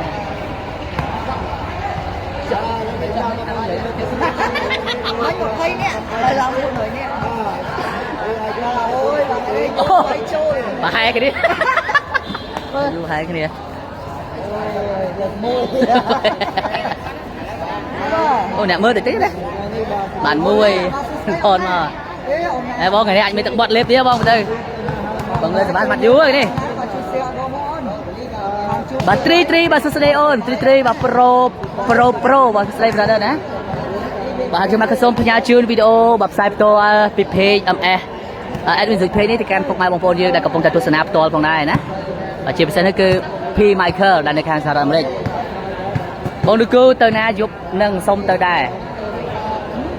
ហើយ20នាក់ឥឡូវឡើង100នាក់អូយបាទអេចូលចូល ប្រហែលគ្នាយូរហើយគ្នា មើល អូអ្នកមើលតិចតិចណាបានមួយថនមក អេអូន អេបងថ្ងៃនេះអាចមានទឹកបត់លេបទៀតបងទៅបងលើសម្បត្តិបាត់យូរហើយនេះ បាទជួយសៀបងប្អូនខាងជួប បាទត្រីត្រីបាទសួស្តីអូនត្រីត្រីបាទប្រូប្រូប្រូបាទសួស្តី brother ណាបាទខ្ញុំមកក៏សូមផ្ញើជូនវីដេអូបាទផ្សាយផ្ទាល់ពី page MS admin Music page នេះទៅកាន់ពុកម៉ែបងប្អូនយើងដែលកំពុងតែទស្សនាផ្ទាល់ផងដែរណាបាទជាពិសេសនោះគឺ P Michael ដែលនៅខាងសហរដ្ឋអាមេរិក បងឌូគូទៅណាយប់នឹងសុំទៅដែរ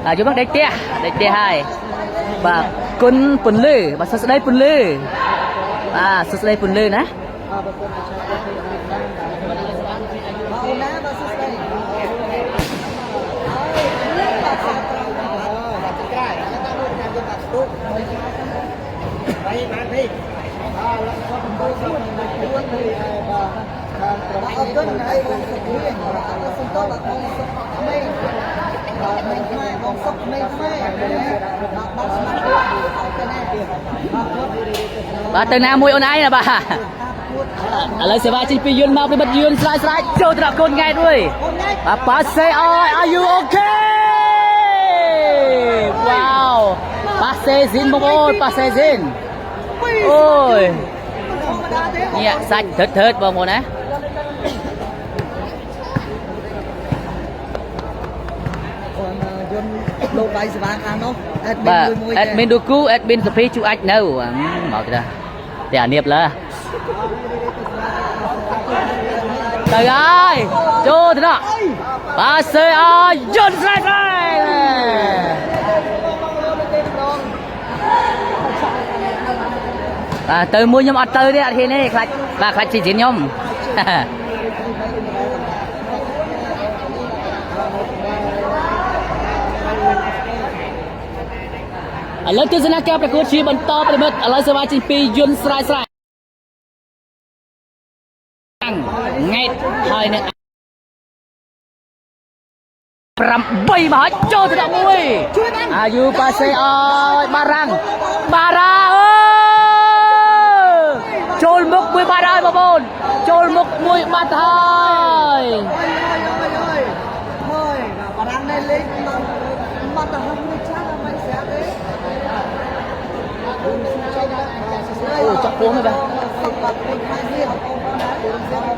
អាយប់ហ្នឹងដេកផ្ទះដេកផ្ទះហើយបាទគុណពន្លឺបាទសួស្តីពន្លឺបាទសួស្តីពន្លឺណា អរគុណឆាតទៅបងអូនណាបាទសួស្តីបាទសាត្រង់បាទ ក្រៅតាមមួយតាមយកបាក់ស្ទុកបីបានពីអើឡើងគាត់9 4នេះបាទខាងប្រ បាទអរគុណហើយបងសុខៀងបាទអរគុណសំទោសបាទបងសុខក្មេងបាទក្មេងខ្មែរបងសុខក្មេងខ្មែរបាទបាទស្មាត់អរគុណណាបាទគាត់ បាទទៅណាមួយអូនឯងណាបាទឥឡូវសេវាជិះពីយន្តមកពីបិទយន្តស្រាយស្រាយចូលទៅដល់កូនង៉ែតមួយ អូនញ៉ៃ បាទប៉ាសេអយ Are you okay វ៉ាវប៉ាសេស៊ីនបងប្អូនប៉ាសេស៊ីនអូយ ធម្មតាទេ នេះសាច់ធើតធើតបងប្អូនណា អូនយន្តលោកដៃសេវាខាងនោះអេដមី បាទ នមួយមួយ អេដមីនឌូគូអេដមីនសុភីជួអាចនៅមកទៅតែអានៀបលើទៅហើយចូលទៅដល់ប៉ាសេអយយន្តស្រាយស្រាយបាទទៅមួយខ្ញុំអត់ទៅទេអត់ហ៊ានទេខ្លាចបាទខ្លាចស៊ីស៊ីនខ្ញុំ ឥឡូវទស្សនការប្រកួតជាបន្តប្រិមិត្តឥឡូវសេវាចេញពីយន្តស្រាយស្រាយង៉ែតហើយនឹង8មកហើយចូលទៅ11 ជួយបាន អាយូប៉ាសេអយបារាំងបារាអើចូលមុខមួយបាត់ហើយបងប្អូនចូលមុខមួយបាត់ហើយ អើយអើយអើយអើយបារាំងនៅលេងមកមកទៅហឹងនេះចាស់មិនស្រាប់ទេ អូចុកពោះមែនបាទ បាទពេញខ្មែរនេះបងប្អូនណា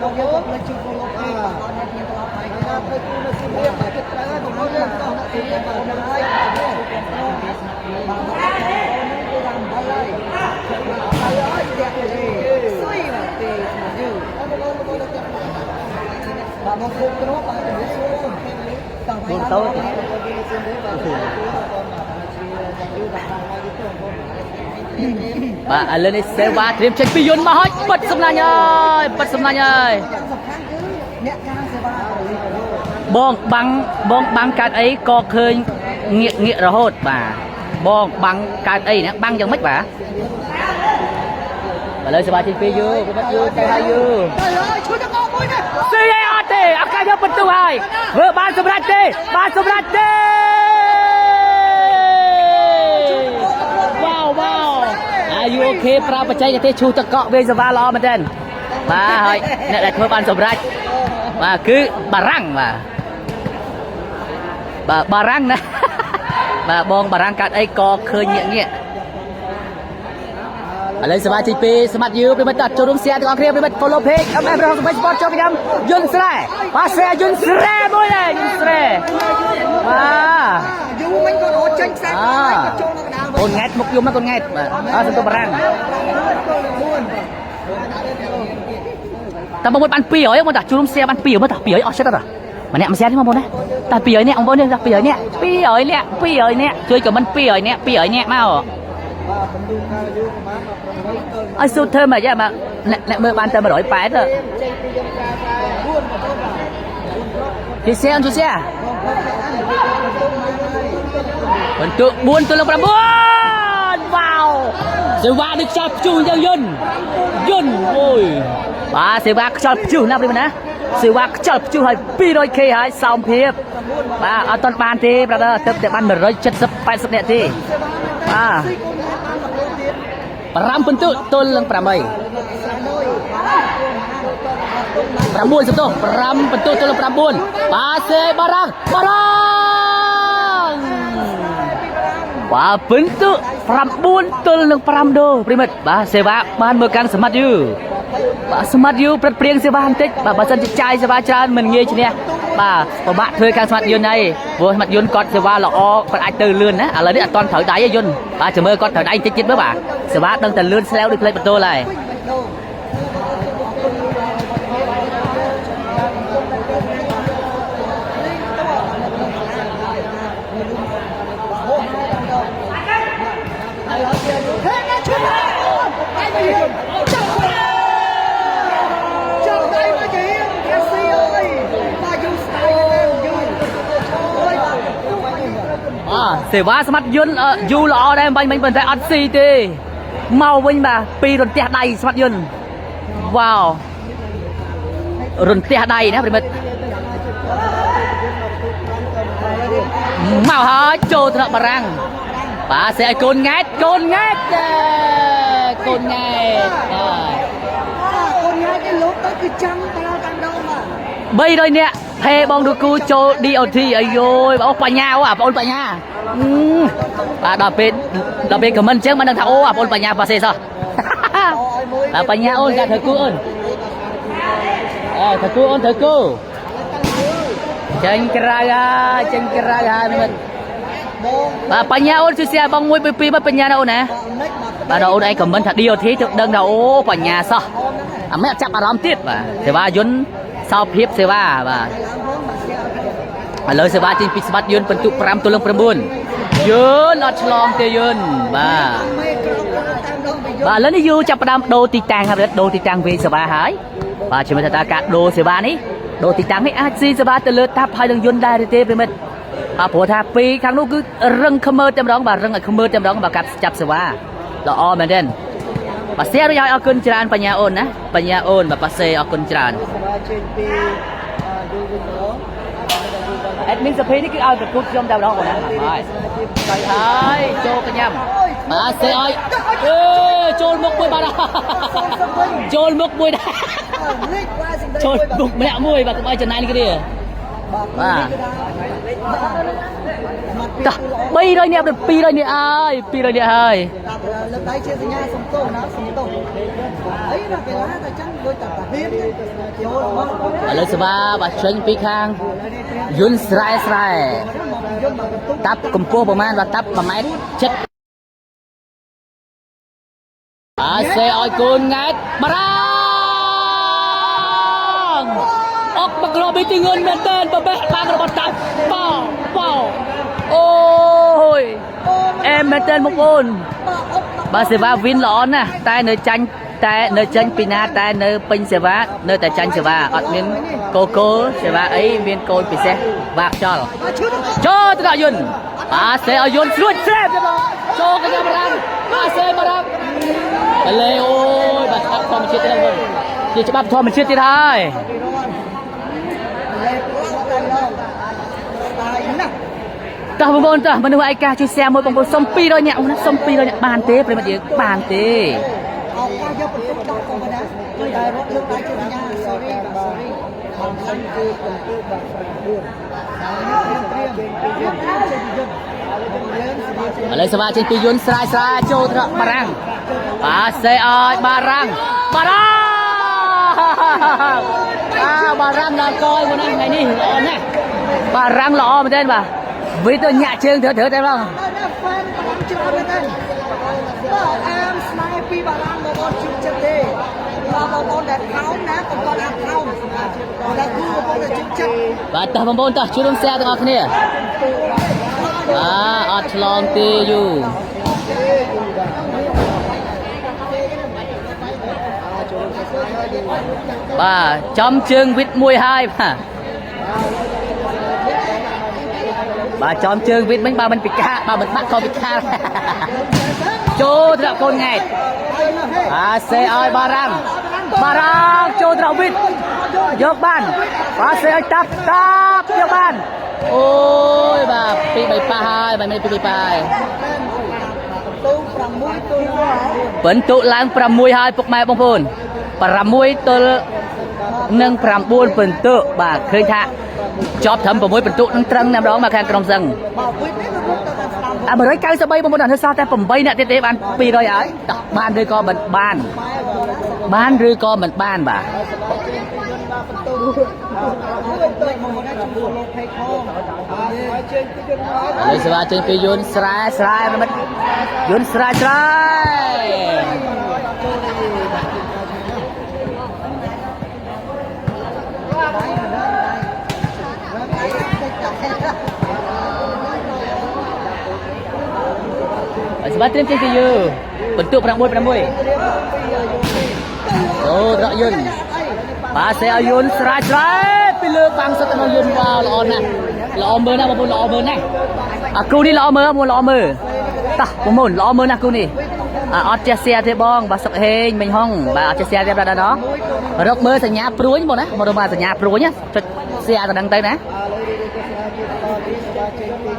បងប្អូនលេខជួយ follow ពីបាទអត់មានត្រឡប់ហើយណាត្រូវគូនៅសៀមរាបបាទត្រូវហើយបងប្អូនយើងតោះនៅសៀមរាបបាទហ្នឹងហើយបាទបាទគឺតាមបលហើយបាទហើយអើយតាក់ទេសុយបាទទេយូបាទមកគ្រប់គ្រងបាទជំរាបសួរតោះ បងតូចបាទឥឡូវនេះសេវាត្រៀមចេញពីយន្តមកហើយបិទសំណាញ់ហើយបិទសំណាញ់ហើយ យ៉ាងសំខាន់គឺអ្នកការសេវា បងបាំងបងបាំងកើតអីក៏ឃើញងាកងាករហូតបាទបងបាំងកើតអីណាបាំងយ៉ាងម៉េចបាទឥឡូវសេវាចេញពីយូបិទយូទៅហើយយូ ទៅហើយជួយតកមួយនេះ ស៊ីអីអត់ទេអកាយកបន្ទុះហើយធ្វើបានសម្រេចទេបានសម្រេចទេវ៉ាវវ៉ាវអាយូអូខេប្រើបច្ចេកទេសឈូសតកក់វាយសវ៉ាល្អមែនទែនបាទហើយអ្នកដែលធ្វើបានសម្រេចបាទគឺបារាំងបាទបាទបារាំងណា បាទបងបារាំងកាត់អីក៏ឃើញងាកងាកឥឡូវសមាជិកពីស្មាត់យូប្រិមិត្តតចូលរួម share ទាំងអស់គ្នាប្រិមិត្ត follow page MF រហសម្ប sport ចូលខ្ញុំយន្តស្រែបាទស្រែយន្តស្រែមួយដែរយន្តស្រែបាទ យូរមិញគាត់រត់ចេញខ្សែគាត់ចូលនៅកណ្ដាល អូនង៉ែតមុខយំណាកូនង៉ែតបាទអើសន្ទុះបារាំងតែបងប្អូនបាន200មកតាជួម share បាន200មកតា200អស់ចិត្តតាម្នាក់មួយ share ទេបងប្អូនណាតា200នាក់បងប្អូននេះតា200នាក់200នាក់200នាក់ជួយ comment 200នាក់200នាក់មក បាទបន្ទូខាយូប្រហែល8ទល់ ឲ្យស៊ូធ្វើមកយ៉ាមកអ្នកអ្នកមើលបានតែ180ទៅ ចេញពីយើងក្រៅក្រៅ4បងប្អូនបាទ ជួយ share ជួយ share បងប្អូន បន្ទុក4ទល់នឹង9វ៉ាវសេវាដូចខ្យល់ព្យុះយ៉ាងយន្តយន្តអូយបាទសេវាខ្យល់ព្យុះណាប្រិមណាសេវាខ្យល់ព្យុះឲ្យ 200k ហើយសោមភាពបាទអត់ទាន់បានទេ brother ទៅតែបាន170 80នាក់ទេបាទ ស៊ីកូនបានមកទៀត 5ពិន្ទុទល់នឹង8 ស្រែមួយ 9សំទោស5ពិន្ទុទល់នឹង9បាទសេបារាំងបារាំងបាទពិន្ទុ9ទល់នឹង5ដូប្រិមិត្តបាទសេវាបានមើលកាន់សម្បត្តិយូបាទសម្បត្តិយូព្រឹតព្រៀងសេវាបន្តិចបាទបើសិនជាចាយសេវាច្រើនមិនងាយឈ្នះបាទពិបាកធ្វើការសម្បត្តិយន្តហើយព្រោះសម្បត្តិយន្តគាត់សេវាល្អគាត់អាចទៅលឿនណាឥឡូវនេះអត់ទាន់ត្រូវដៃទេយន្តបាទចាំមើលគាត់ត្រូវដៃបន្តិចទៀតមើលបាទសេវាដឹងតែលឿនស្លែវដូចផ្លេចបន្ទោលហើយ ពេញបេះដូង សេវាស្មាត់យន្តយូរល្អដែរបាញ់មិញប៉ុន្តែអត់ស៊ីទេមកវិញបាទពីរន្ទះដៃស្មាត់យន្តវ៉ាវរន្ទះដៃណាប្រិមិត្តមកហើយចូលថ្នាក់បារាំងបាទសេឲ្យកូនង៉ែតកូនង៉ែតកូនង៉ែតបាទ បាទកូនញ៉ាយគេលោតទៅគឺចាំបាល់តាមដងបាទ 300នាក់ភេបងឌូគូចូល DOT អាយយបងបញ្ញាអូអាបងបញ្ញាបាទដល់ពេលខមមិនអញ្ចឹងមិនដឹងថាអូអាបងបញ្ញាប៉ាសេសោះ បាទបញ្ញាអូនចាធ្វើគូអូនអើធ្វើគូអូនធ្វើគូចេញក្រៅហើយចេញក្រៅហើយមិន បង បាទបញ្ញាអូនជួយ share បងមួយពីពីបញ្ញាណាអូនណា បាទនិចបាទ បាទដល់អូនឯងខមមិនថា DOT ទៅដឹងថាអូបញ្ញាសោះ អូនហ្នឹង អាមិនចាប់អារម្មណ៍ទៀតបាទសេវាយន្តសោភាពសេវាបាទ ឡើងផងបាទស្គាល់ ឥឡូវសេវាចេញពីស្បាត់យន្តបន្ទុក5ទល់នឹង9យន្តអត់ឆ្លងទេយន្តបាទ មេក្រោមតាមដងទៅយ បាទឥឡូវនេះយូចាប់ផ្ដើមដូរទីតាំងហើយដូរទីតាំងវេសេវាហើយបាទជំរាបថាតើការដូរសេវានេះដូរទីតាំងនេះអាចស៊ីសេវាទៅលើតាប់ហើយនឹងយន្តដែរឬទេប្រិមិត្តបាទព្រោះថាពីខាងនោះគឺរឹងខមើតែម្ដងបាទរឹងឲ្យខមើតែម្ដងបាទកាត់ចាប់សេវាល្អមែនទេបាទសៀរួចហើយអរគុណច្រើនបញ្ញាអូនណាបញ្ញាអូនបាទប៉ាសេអរគុណច្រើន សេវាចេញពីយូវិញម្ដង អេដមីនសភេនេះគឺឲ្យប្រគួតខ្ញុំតែម្ដងបងណាហើយហើយចូលកញ្ញាំបាទសេឲ្យអេចូលមុខមួយបាទចូលមុខមួយដែរ លេខឡាសម្ដី ចូលមុខម្នាក់មួយបាទកុំឲ្យចំណែនគ្នា បាទ តោះ300នាក់200នាក់ហើយ200នាក់ហើយ តាមលើកដៃជាសញ្ញាសំទោសណាសំទោសអីណាកីឡាតែចឹងដូចតែតាហ៊ានចូលមក ឥឡូវសេវាបាទចេញពីខាងយន្តស្រែស្រែ មកយន្តមកបន្ទុក តាប់កម្ពស់ប្រហែលបាទតាប់1ម៉ែត្រ7អាសេឲ្យកូនង៉ែតបារាំងអុកមកក្របទីងឿនមែនតើបបេះបាងរបស់តាប់ប៉ោប៉ោអូយអែមមែនតើបងប្អូន បាទអុក បាទសេវាវិនល្អណាស់តែនៅចាញ់តែនៅចេញពីណាតែនៅពេញសេវានៅតែចាញ់សេវាអត់មានកូកូសេវាអីមានកូនពិសេសបាក់ចោល បាទឈឺទៅ ចូលទៅដល់យន្តបាទសេឲ្យយន្តស្រួចស្រែបទេបងចូលកញ្ញាបារាំងបាទសេបារាំងបលេអូយបាទច្បាប់ធម្មជាតិទៀតហើយជាច្បាប់ធម្មជាតិទៀតហើយ លេបតាមដងតាយណាស់ តោះបងប្អូនតោះមនុស្សឯកាជួយ share មួយបងប្អូនសុំ200នាក់ណាសុំ200នាក់បានទេប្រិមត្តយើងបានទេ ឱកាសយកបន្ទុកដល់កុំណាជួយតែរត់លើកដៃជាសញ្ញា sorry បាទ sorry បងសិនគឺបន្ទុកបាទ9ត្រៀមត្រៀមត្រៀមចេញពីយន្តយើងសមាជិក ឥឡូវសេវាចេញពីយន្តស្រាយស្រាយចូលត្រកបារាំងបាទសេឲ្យបារាំងបារាំងអាបារាំងដល់កយមុនហ្នឹងថ្ងៃនេះល្អណាស់បារាំងល្អមែនទេបាទវិទៅញាក់ជើងត្រូវត្រូវតែបង ណាហ្វេនបារាំងច្រើនមែនទេបាទអាមស្នេហ៍ពីបារាំងបងប្អូនជឿចិត្តទេបាទបងប្អូនដែលថោមណាកុំគាត់អាមថោមតែគូបងប្អូនដែលជឿចិត្ត បាទតោះបងប្អូនតោះជួយរួម share ទាំងអស់គ្នាបាទអត់ឆ្លងទេយូបាទចំជើងវិតមួយហើយបាទបាទចំជើងវិតមិញបើមិនពិការបើមិនបាក់ក៏ពិការ ចូលត្រកកូនង៉ែតបាទសេឲ្យបារាំងបារាំងចូលត្រកវិតយកបានបាទសេឲ្យតាប់តាប់យកបានអូយបាទពីរបីប៉ះហើយបាទមិនពីរបីប៉ះហើយ ទូ6ទូ ពិន្ទុឡើង6ហើយពុកម៉ែបងប្អូន6ទល់នឹង9ពិន្ទុបាទឃើញថាជាប់ត្រឹម6ពិន្ទុនឹងត្រឹងតែម្ដងមកខាងក្រុមសឹង បាទវិញនេះរត់ទៅតាមស្ដាំ អា193បងប្អូនអត់សល់តែ8នាក់ទៀតទេបាន200ហើយតោះបានឬក៏មិនបាន បានឬក៏មិនបានបាទ បាទបន្ទូមួយទៅមកណាជួយ follow page ផងហើយជើងពីយន្តមក ឥឡូវសេវាចេញពីយន្តស្រែស្រែមិត្តយន្តស្រែស្រែហើយសេវាត្រៀមចេញពីយូបន្ទុក6 6អូត្រកយន្តបាទសេឲ្យយន្តស្រែស្រែពីលើបាំងសុទ្ធតែមកយន្តវ៉ាវល្អណាស់ល្អមើលណាស់បងប្អូនល្អមើលណាស់ អាគូនេះល្អមើលមួយល្អមើលតោះបងមុនល្អមើលណាស់គូនេះអាអត់ចេះសៀទេបងបាទសុកហេងមិញហុងបាទអត់ចេះសៀទេបាទដល់ណោះរកមើលសញ្ញាព្រួញបងណាមករកមើលសញ្ញាព្រួញចុចសៀទៅដឹងទៅណា បាទលើរីកស្រាជាបន្តទីស្វាចេញពី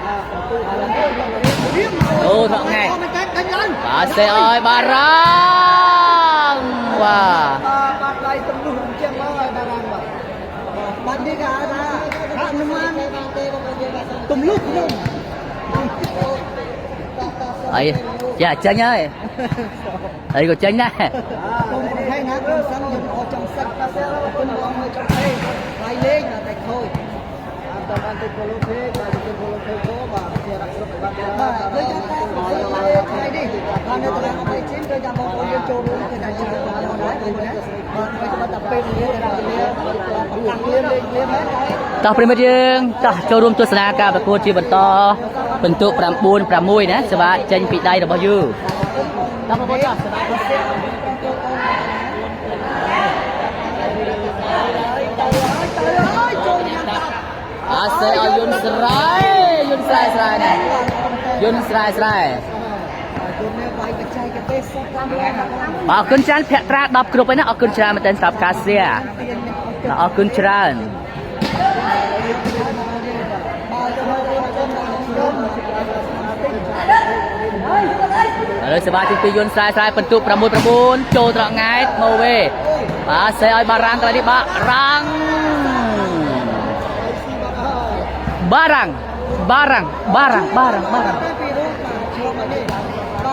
អាប្រទូអារៀម អូថក់ថ្ងៃ មែនតើដេញឡើង បាទសេអើយបារាំងបាទ បាទបាទដៃទំនុះអញ្ចឹងមកហើយបារាំងបាទបាត់នេះគេហៅថាហនុមានទំលុះភ្នំ អីយ៉ាចេញហើយអីក៏ចេញដែរ គុំប្រហែលណាគុំសិនយើងអត់ចង់សឹកគុំឡងមើលចង់ទេថ្លៃលេងតែខូចតាមតាមទៅកូឡូភេបាទទៅកូឡូភេកូបាទជារកស្រុកបាទបាទដូចថាថ្ងៃនេះបាទនៅតារាងអបិជីមគឺថាបងប្អូនយើងចូលរួមគឺថាច្រើនបងប្អូនដែរបងប្អូនណាបាទហើយតែពេលវេលាតែវេលាប្រកាសលៀនលេងលៀនហ្នឹង តោះប្រិមិត្តយើងតោះចូលរួមទស្សនាការប្រកួតជាបន្តពិន្ទុ9 6ណាសេវាចេញពីដៃរបស់យូតោះបងប្អូនតោះសេវា ទៅហើយចូលញ៉ាំតាប់ អាសេឲ្យយុនស្រែយុនស្រែស្រែណាយុនស្រែស្រែ គុំនេះវាយបច្ចេកទេសសុទ្ធតាមឡើង បាទអរគុណច្រើនភក្ត្រា10គ្រប់ហើយណាអរគុណច្រើនមែនទែនសម្រាប់ការ share អរគុណច្រើន បាទចូលរួមគុំខ្ញុំ ឥឡូវសេវាទី2យុនស្រែស្រែពិន្ទុ6 9ចូលត្រង់ង៉ែតមកវេបាទសេឲ្យបារាំងកន្លែងនេះបារាំងបារាំងបារាំងបារាំងបារាំងបារាំង តែពីរូបបាទជួបនេះបា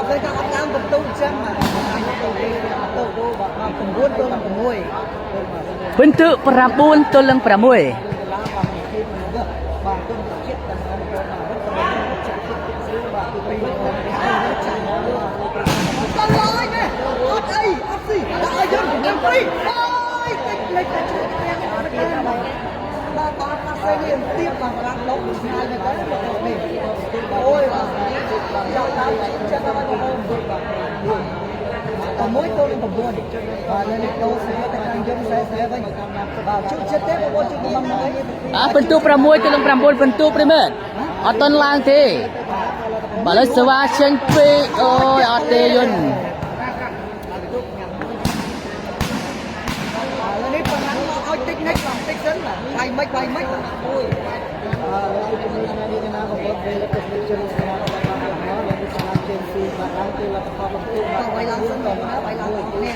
ទពេលថាអត់ឡើងបន្ទុកអញ្ចឹងបាទទៅទៅបាទ9ទល់នឹង6 ពិន្ទុ9ទល់នឹង6 បាទបាទគុំជាតិតាមអង្គបាទចិត្តចិត្តស្រួលបាទពីចាញ់ទៅហើយនេះអត់អីអត់ស៊ីដាក់ឲ្យយើងនឹងព្រីអូយតិចលេចតែជួយគ្នាបាទបាទបាទប៉ាសេនេះទៀបបាទរាំងលោកឆ្ងាយមែនតើនេះអូយបាទយកតាមចិត្តដល់បងប្អូនបាទ6ទល់នឹង9បាទលើនេះដូរស្នេហ៍តែខាងយើងខ្សែស្នេហ៍វិញបាទជួយចិត្តទេបងប្អូនជួយបំណង អើពិន្ទុ6ទល់នឹង9ពិន្ទុប្រិមិត្តអត់ទាន់ឡើងទេបាទឥឡូវសេវាចេញពីអូយអត់ទេយុន ឥឡូវនេះប៉ុណ្ណឹងមកឲ្យតិចនិចបាទតិចសិនបាទវាយមិនវាយមិនអូយបាទឡើយជំនួយនេះកណាបងប្អូនពេលទស្សនិកជនស្នារបស់បានមកលោកស្នាជេនស៊ីបាទឡើងគឺលទ្ធផលបន្ទុកបាទវាយឡើងសិនបងណាវាយឡើងនេះ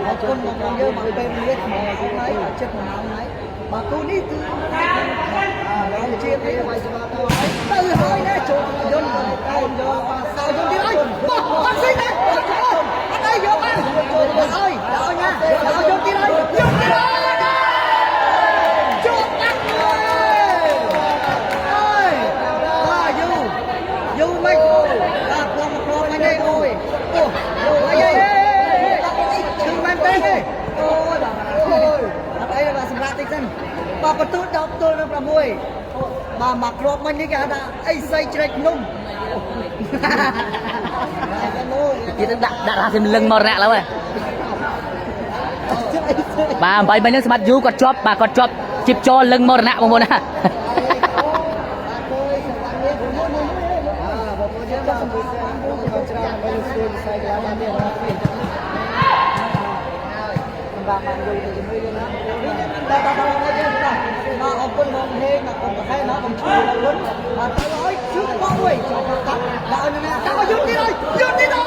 អរគុណបងប្អូនយើងមកពេលនេះថ្មហើយចិត្តមួយម៉ោងហើយបាទគូនេះគឺឡើយជានេះវាយស្មាទៅហើយទៅហើយណាចូលយន្តកោនយកបាទសោយន្តទៀតហើយបោះអត់ស៊ីទេអត់អីយកបានចូលទៅហើយដល់ញ៉ាដល់យន្តទៀតហើយយន្តទៀតហើយ ជួបបាត់ហើយអើយបាទយូយូមិនបាទខ្លងមកខ្លងហ្នឹងអូយអូអូអីឈឺមែនទេអូយបាទអូយអត់អីបាទសម្រាប់តិចសិនបាទបន្ទូ10ទល់នឹង6បាទមកគ្រាប់មិញនេះគេហៅថាអីសីជ្រែកភ្នំ ទៀតដាក់ដាក់រ៉ាសិមលឹងមករៈឡើយបាទ8មិញហ្នឹងស្មាត់យូគាត់ជាប់បាទគាត់ជាប់ជីបចលឹងមរណៈបងប្អូនណា បាទបងប្អូនយើងបាទសម្រាប់បានច្រើនដើម្បីជួយវិស័យកីឡាបាននេះសម្រាប់បានយូរទៅជាមួយយើងណាបាទបាទបងប្អូនយើងបាទបាទអរគុណបងហេងបាទបងប្រហែលណាបងជួយអរគុណបាទទៅឲ្យជឿបងមួយចូលកាត់ដាក់ឲ្យណាដាក់ឲ្យយូរទៀតឲ្យយូរទៀតដល់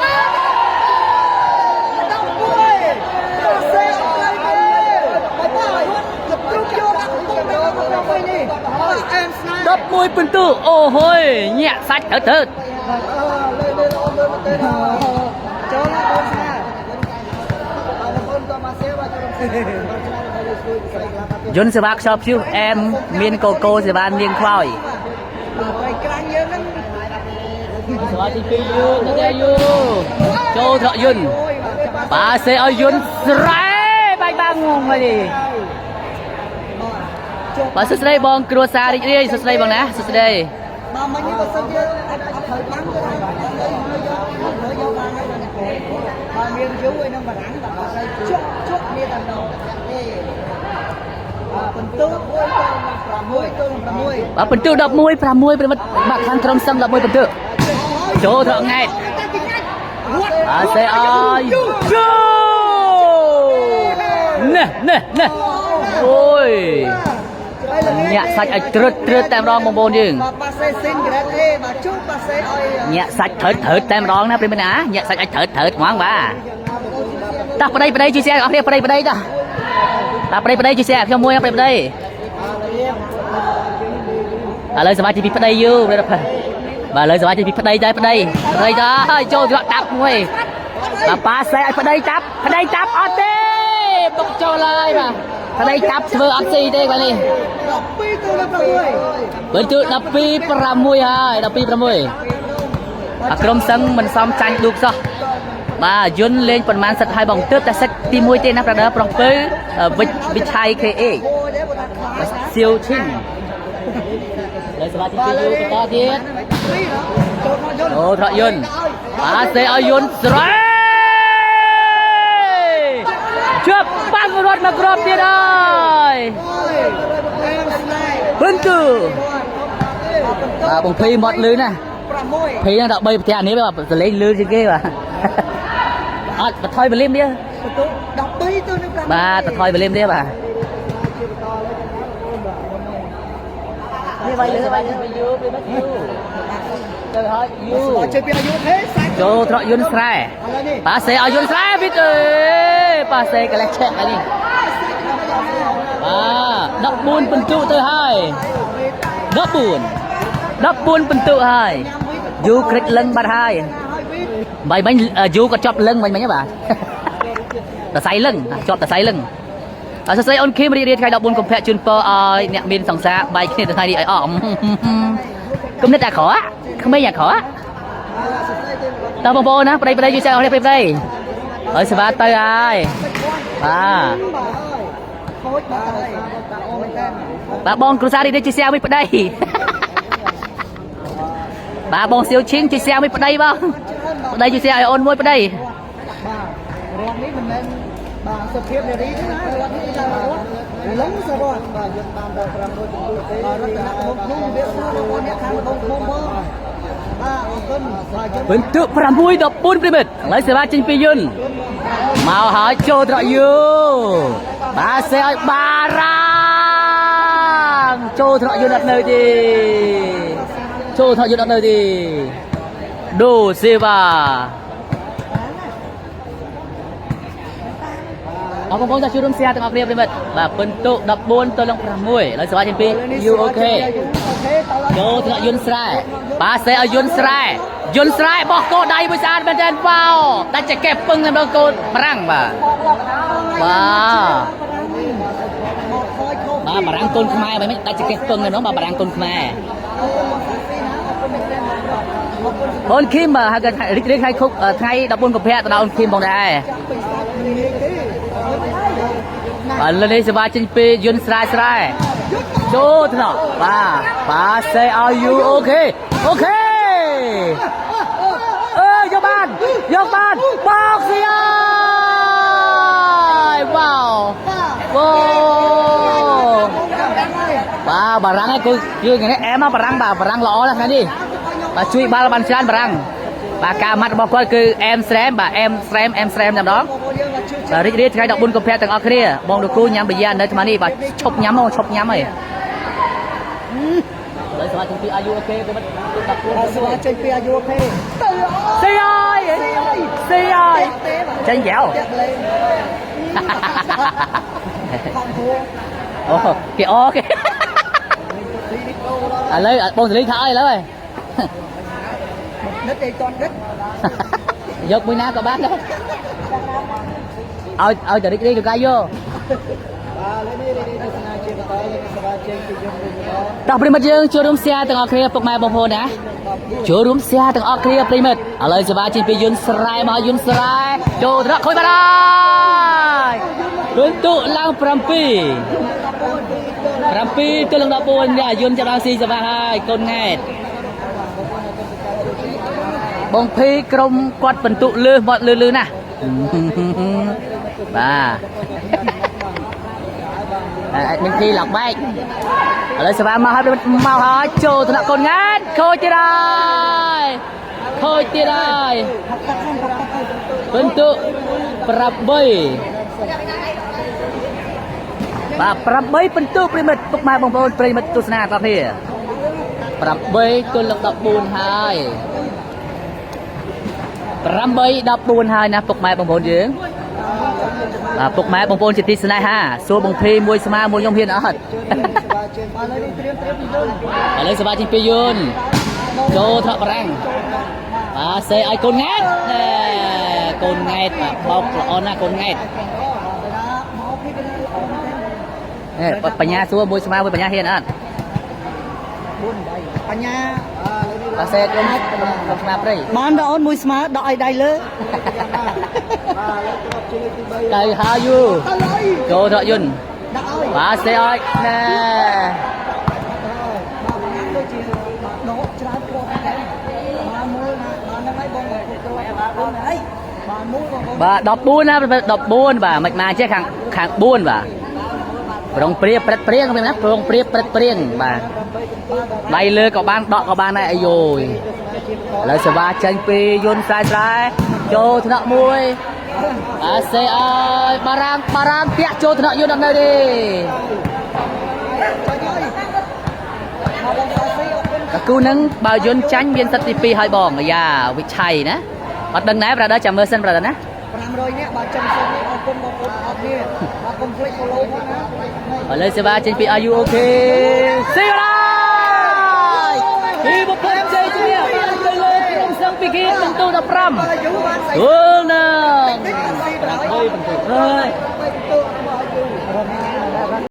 ដល់មួយដល់សេអត់ត្រូវទេបាយបាយលទ្រុបយកដាក់ពុំទៅមកវិញនេះបាទអែមស្នេហ៍ 11ពិន្ទុអូហូយញាក់សាច់ត្រូវទៅ លើលើអូនលើមកទៅចូលណាបងស្នាបងប្អូនក៏មកសេបាទចូលបាទច្រើនហើយជួយវិស័យកីឡាបាទ យុនសេវាខ្យល់ព្យុះអែមមានកូកូសេវានាងខ្លោយ បាទប្រៃក្រាញ់យើងហ្នឹង សេវាទី2យូទៅយូចូលត្រកយុនបាទសេឲ្យយុនស្រែបាច់បាងងហើយនេះបាទសួស្តីបងគ្រួសាររីករាយសួស្តីបងណាសួស្តី បាទមិញនេះបើសិនជាអត់អត់ត្រូវបាំងគឺថាអត់អីយកយកយកបានហើយបាទមានយូរឯនឹងបារាំងបាទអត់ឲ្យជក់ជក់គ្នាតែដងទេ បន្ទុក1ទល់6ទល់6 បាទពិន្ទុ11 6ប្រិមិត្តបាទខាងក្រុមសឹង11ពិន្ទុចូលត្រង៉ែតបាទសេអយចូលណែណែណែអូយញាក់សាច់ឲ្យត្រុតត្រុតតែម្ដងបងប្អូនយើង បាទប៉ាសេស៊ីនក្រេតអេបាទជួប៉ាសេឲ្យ ញាក់សាច់ត្រុតត្រុតតែម្ដងណាប្រិមិត្តណាញាក់សាច់ឲ្យត្រុតត្រុតហ្មងបាទតោះប្តីប្តីជួយ share អស់គ្នាប្តីប្តីតោះតោះប្តីប្តីជួយ share ខ្ញុំមួយណាប្តីប្តីឥឡូវសមាជិកពីប្តីយូបាទឥឡូវសមាជិកពីប្តីដែរប្តីប្តីតើហើយចូលត្រកតាប់មួយបាទប៉ាសេឲ្យប្តីតាប់ប្តីតាប់អត់ទេបុកចូលហើយបាទប្តីតាប់ធ្វើអត់ស៊ីទេបាទនេះ 12ទល់6 បើជួយ12 6ហើយ12 6អាក្រុមសឹងមិនសមចាញ់ឌូកសោះបាទយុនលេងប្រហែលសិតហើយបងទើបតែសិតទី1ទេណាប្រដៅប្រុសពៅវិវិឆ័យ KA អូយដែរបើថាខ្លាចណា សៀវឈិងលើសមាជិកទីយូបន្តទៀត ចូលមកយន្ត អូត្រកយុនបាទសេឲ្យយុនស្រែជប់បាំងរត់មកគ្រាប់ទៀតហើយ អូយអែមស្នេហ៍ ពិន្ទុបាទបងភីមាត់លឺណាស់ 6 ភីហ្នឹងដល់3ផ្ទះនេះបាទសលេងលឺជាងគេបាទអត់បន្ថយវលីមនេះ បន្ទុក12ទល់នឹង6 បាទបន្ថយវលីមនេះបាទនេះបាយលឺបាយលឺយូពីមិនយូទៅហើយយូ អត់ជួយពីអាយុទេសាច់ ចូលត្រកយន្តស្រែ ឥឡូវនេះ ប៉ាសេឲ្យយន្តស្រែវិតអេប៉ាសេកលេសឆែកហើយនេះបាទ14ពិន្ទុទៅហើយ14 14ពិន្ទុហើយយូក្រិចលឹងបាត់ហើយបាយមិញយូក៏ជាប់លឹងមិញមិញហ៎បាទតសៃលឹងជាប់តសៃលឹងអរសរសៃអូនឃីមរីករាយថ្ងៃ14កុម្ភៈជូនពរឲ្យអ្នកមានសង្សារបែកគ្នាទៅថ្ងៃនេះឲ្យអស់គំនិតអាក្រក់ក្មេងអាក្រក់ តើបងប្អូនណាប្តីប្តីជួយចែកអស់គ្នាប្តីប្តីហើយសេវាទៅហើយបាទ បាទអើយខូចបាទអើយតាអូមែនតើ បាទបងគ្រួសារនេះជួយ share មួយប្តីបាទបងសៀវឈីងជួយ share មួយប្តីបងប្តីជួយ share ឲ្យអូនមួយប្តី បាទរត់នេះមិនមែនបាទសុភាពនារីទេណារត់នេះឡើងរត់លឹងសរត់ បាទយើងបានដល់500ពិន្ទុទេ បាទរតនៈកំពង់ភ្នំវាសួរបងប្អូនអ្នកខាងកំពង់ភ្នំបងបាទអរគុណបាទយើង ពិន្ទុ6 14ប្រិមិត្តឥឡូវសេវាចេញពីយន្តមកហើយចូលត្រកយូបាទសេឲ្យបារាំងចូលត្រកយន្តអត់នៅទេចូលត្រកយន្តអត់នៅទេដូសេវា អរបងប្អូនចាជួយរួម share ទាំងអស់គ្នាប្រិមិត្តបាទពិន្ទុ14ទៅនឹង6ឥឡូវសេវាចេញពី You OK OK តើ ចូលថ្នាក់យន្តស្រែបាទសេឲ្យយន្តស្រែយន្តស្រែបោះកោដៃមួយស្អាតមែនទែនវ៉ាវដាច់ចកេះពឹងតែម្ដងកូនបារាំងបាទបាទ មកខូចខូច បាទបារាំងកូនខ្មែរមិនដាច់ចកេះពឹងតែម្ដងបាទបារាំងកូនខ្មែរ អរគុណបងសាស៊ីណាអរគុណមែនទែនបងអរគុណ អូនឃីមបាទហៅគេថារីករាយថ្ងៃខុកថ្ងៃ14កុម្ភៈទៅដល់អូនឃីមផងដែរ ចាំពីសាច់មិនងាយទេ បាទលើនេះសេវាចេញពីយន្តស្រែស្រែចូលថ្នាក់បាទបាទសេឲ្យ you OK OK អើយកបានយកបានបោកស៊ីហើយវ៉ាវវ៉ូបាទបារាំងឯងគឺគឺថ្ងៃនេះអែមបារាំងបាទបារាំងល្អណាស់ថ្ងៃនេះបាទជួយបាល់បានច្រើនបារាំងបាទការម៉ាត់របស់គាត់គឺអែមស្រែមបាទអែមស្រែមអែមស្រែមតែម្ដង បងប្អូនយើងមកជួយ បាទរីករាយថ្ងៃ14កុម្ភៈទាំងអស់គ្នាបងលោកគ្រូញ៉ាំបយានៅថ្មនេះបាទឈប់ញ៉ាំមកឈប់ញ៉ាំហើយឥឡូវស្វាគមន៍ពីអាយុអូខេទៅមិន ស្វាចេញពីអាយុអូខេទៅ ស៊ីហើយស៊ីហើយ ទេបាទ ចេញក្រៅ តាក់លេងខំហួរ អូគេអូគេឥឡូវបងសលីថាអីឥឡូវហើយ នឹកឯតន់ដឹក យកមួយណាក៏បានដែរឲ្យឲ្យតែរីករាយក៏កាយយក បាទលើនេះនេះទស្សនាជាបន្តលើសបាចេញពីយើងវិញម្ដង តោះប្រិមិត្តយើងចូលរួម share ទាំងអស់គ្នាពុកម៉ែបងប្អូនណាចូលរួម share ទាំងអស់គ្នាប្រិមិត្តឥឡូវសេវាចេញពីយន្តស្រែមកយន្តស្រែចូលត្រកខូចបាត់ហើយពិន្ទុឡើង7 7ទល់នឹង14យ៉ាយន្តចាប់ដល់ស៊ីសេវាហើយកូនង៉ែតបងភីក្រុមគាត់ពិន្ទុលឺមាត់លឺលឺណាស់បាទ admin ធីឡុកបែកឥឡូវសេវាមកហើយមកហើយចូលថ្នាក់កូនង៉ែតខូចទៀតហើយខូចទៀតហើយពិន្ទុ8បាទ8ពិន្ទុប្រិមិត្តពុកម៉ែបងប្អូនប្រិមិត្តទស្សនាតគ្នា8ទល់នឹង14ហើយ8 14ហើយណាពុកម៉ែបងប្អូនយើងបាទពុកម៉ែបងប្អូនជាទីស្នេហាសួរបងភីមួយស្មើមួយខ្ញុំហ៊ានអត់ បាទជើងបាទឥឡូវនេះត្រៀមត្រៀមយន្ត ឥឡូវសបាជីពីយន្តចូលថ្នាក់បារាំងបាទសេឲ្យកូនង៉ែតណែកូនង៉ែតបាទបោកល្អណាស់កូនង៉ែត មកពីកណាល្អមែន នេះបញ្ញាសួរមួយស្មើមួយបញ្ញាហ៊ានអត់ 4ដៃបញ្ញា បាទសេខ្ញុំខ្ញុំស្មើព្រៃ បានដល់អូនមួយស្មើដកឲ្យដៃលើ ទៅហើយយូ ទៅហើយ ចូលថ្នាក់យន្ត ដាក់ឲ្យ បាទសេឲ្យណែ បាទបាទដូចជាដកច្រើនគ្រាប់ដែរបាទមួយណាបាទហ្នឹងហើយបងគ្រាប់បាទបងហើយបាទមួយបង បាទ14ណា14បាទមិនមកចេះខាងខាង4បាទប្រងព្រាព្រឹតព្រៀងមែនណាប្រងព្រាព្រឹតព្រៀងបាទដៃលើក៏បានដកក៏បានដែរអាយយ ឥឡូវសេវាចេញពីយន្តស្រែស្រែចូលថ្នាក់មួយអាសេអើយបារាំងបារាំងពាក់ចូលថ្នាក់យន្តអត់នៅទេ ចាញ់ហើយមកបងអរគុណ តគូនឹងបើយន្តចាញ់មានសិទ្ធិទី2ហើយបងអាយ៉ាវិឆ័យណាអត់ដឹងដែរ brother ចាំមើលសិន brother ណា 500នាក់បាទចំសូមអរគុណបងប្អូនអរគ្នាបាទកុំភ្លេច follow ផងណា ឥឡូវសេវាចេញពី Are you okay សេវាឡាយពីបុព្វជ័យជំនះបានទៅលើក្រុមសង្ឃពីគីបន្ទូ15 បាទយូរបានស្អី គល់នឹង តិចបានស៊ីបណ្ដោយ 3បន្ទូអើយ 3បន្ទូ